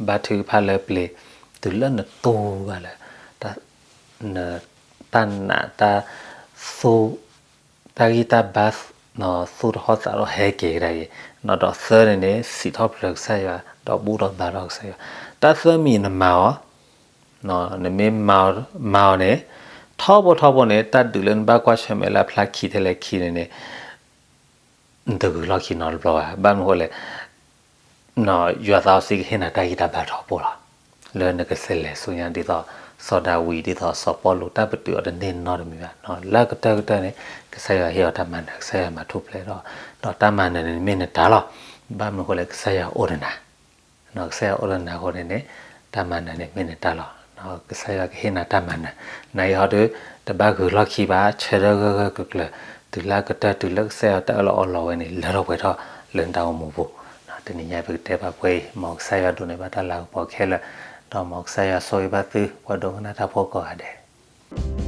ဘါထုကဖၣ်လၢပျ့ၤ, တုၤလၢနတူၢ်ဘၣ်လၢ တၢ်နာ်တၢ်သူၣ်, တၢ်ဂံၢ်တၢ်ဘါ သူၣ်တဟီၣ်သးတဟီၣ်ဟဲက့ၤကဒါက့ၤ, ဒီးသၢန့ၣ်န့ၣ် စံးထီၣ်ပတြၢၤကစၢ်ယွၤ ဒီးဘူၣ်ထီၣ်ဘါထီၣ်ကစၢ်ယွၤ, တၢ်သၢမံၤနမၤအီၤ, နမ့ၢ်မၤအီၤန့ၣ် ထီဘိထီဘိန့ၣ် တၢ်ဒုးလၢနဘၣ်ကွၢ်ဆၢၣ်မဲာ်လၢအဖျါခံထဲလဲၣ်ခံန့ၣ်န့ၣ် နတဂုၤလီၢ်ခံနီတဘျီဘၣ်. ဘၣ်မနုၤဃိလဲၣ်, ယွၤသးစီဆှံကဟ့ၣ်နၤတၢ်ဂံၢ်တၢ်ဘါထီဘိလီၤ. လၢနကစဲးလဲၤဆူညါဒ်သိး စီၤဒၤဝံး ဒ်သိးစီၤပီလူး တၢ်ပတုာ်အီၤတန့ၢ်နီတမံၤဘၣ်. လၢကတၢၢ်ကတၢၢ်န့ၣ် ကစၢ်ယွၤဟ့ၣ်အီၤတၢ်မၤနၢၤ, ကစၢ်ယွၤမၤထူၣ်ဖျဲးဒီး, ဒီးတၢ်မၤနၢၤန့ၣ်မ့ၢ်နတၢ်လီၤ. ဘၣ်မနုၤဃိလဲၣ် ကစၢ်ယွၤအိၣ်ဒီးနၤ ကစၢ်ယွၤအိၣ်ဒီးနၤအဃိန့ၣ်န့ၣ် တၢ်မၤနၢၤန့ၣ်မ့ၢ်နတၢ်လီၤ. ကစၢ်ယွၤကဟ့ၣ်နၤတၢ်မၤနၢၤ, နအံၤဟီဒုး တဘၣ်ဂုၤလီၢ်ခံဘၣ်, ဆၢထၢၣ်ဂၢၢ်ဂၢၢ်ကျၢၤကျၢၤ, တုၤလၢကတၢၢ်တုၤလၢကစၢ်ယွၤတၢ်အၢၣ်လီၤအီလီၤဝဲန့ၣ် လၢထီၣ်ပှဲၤထီၣ်လၢနတၢ်အိၣ်မူပူၤ. တနံၤညါပကတဲဘၣ်ပှဲၤအံၤ, မ်ကစၢ်ယွၤဒိးန့ၢ်ဘၣ်တၢ်လၤကပီၤခဲလၢာ်, ဒီးမ်ကစၢ်ယွၤဆိၣ်ဂ့ၤဘၣ်သု ပှၤဒိကနၣ်တၢ်ဖိကိးဂၤဒဲး.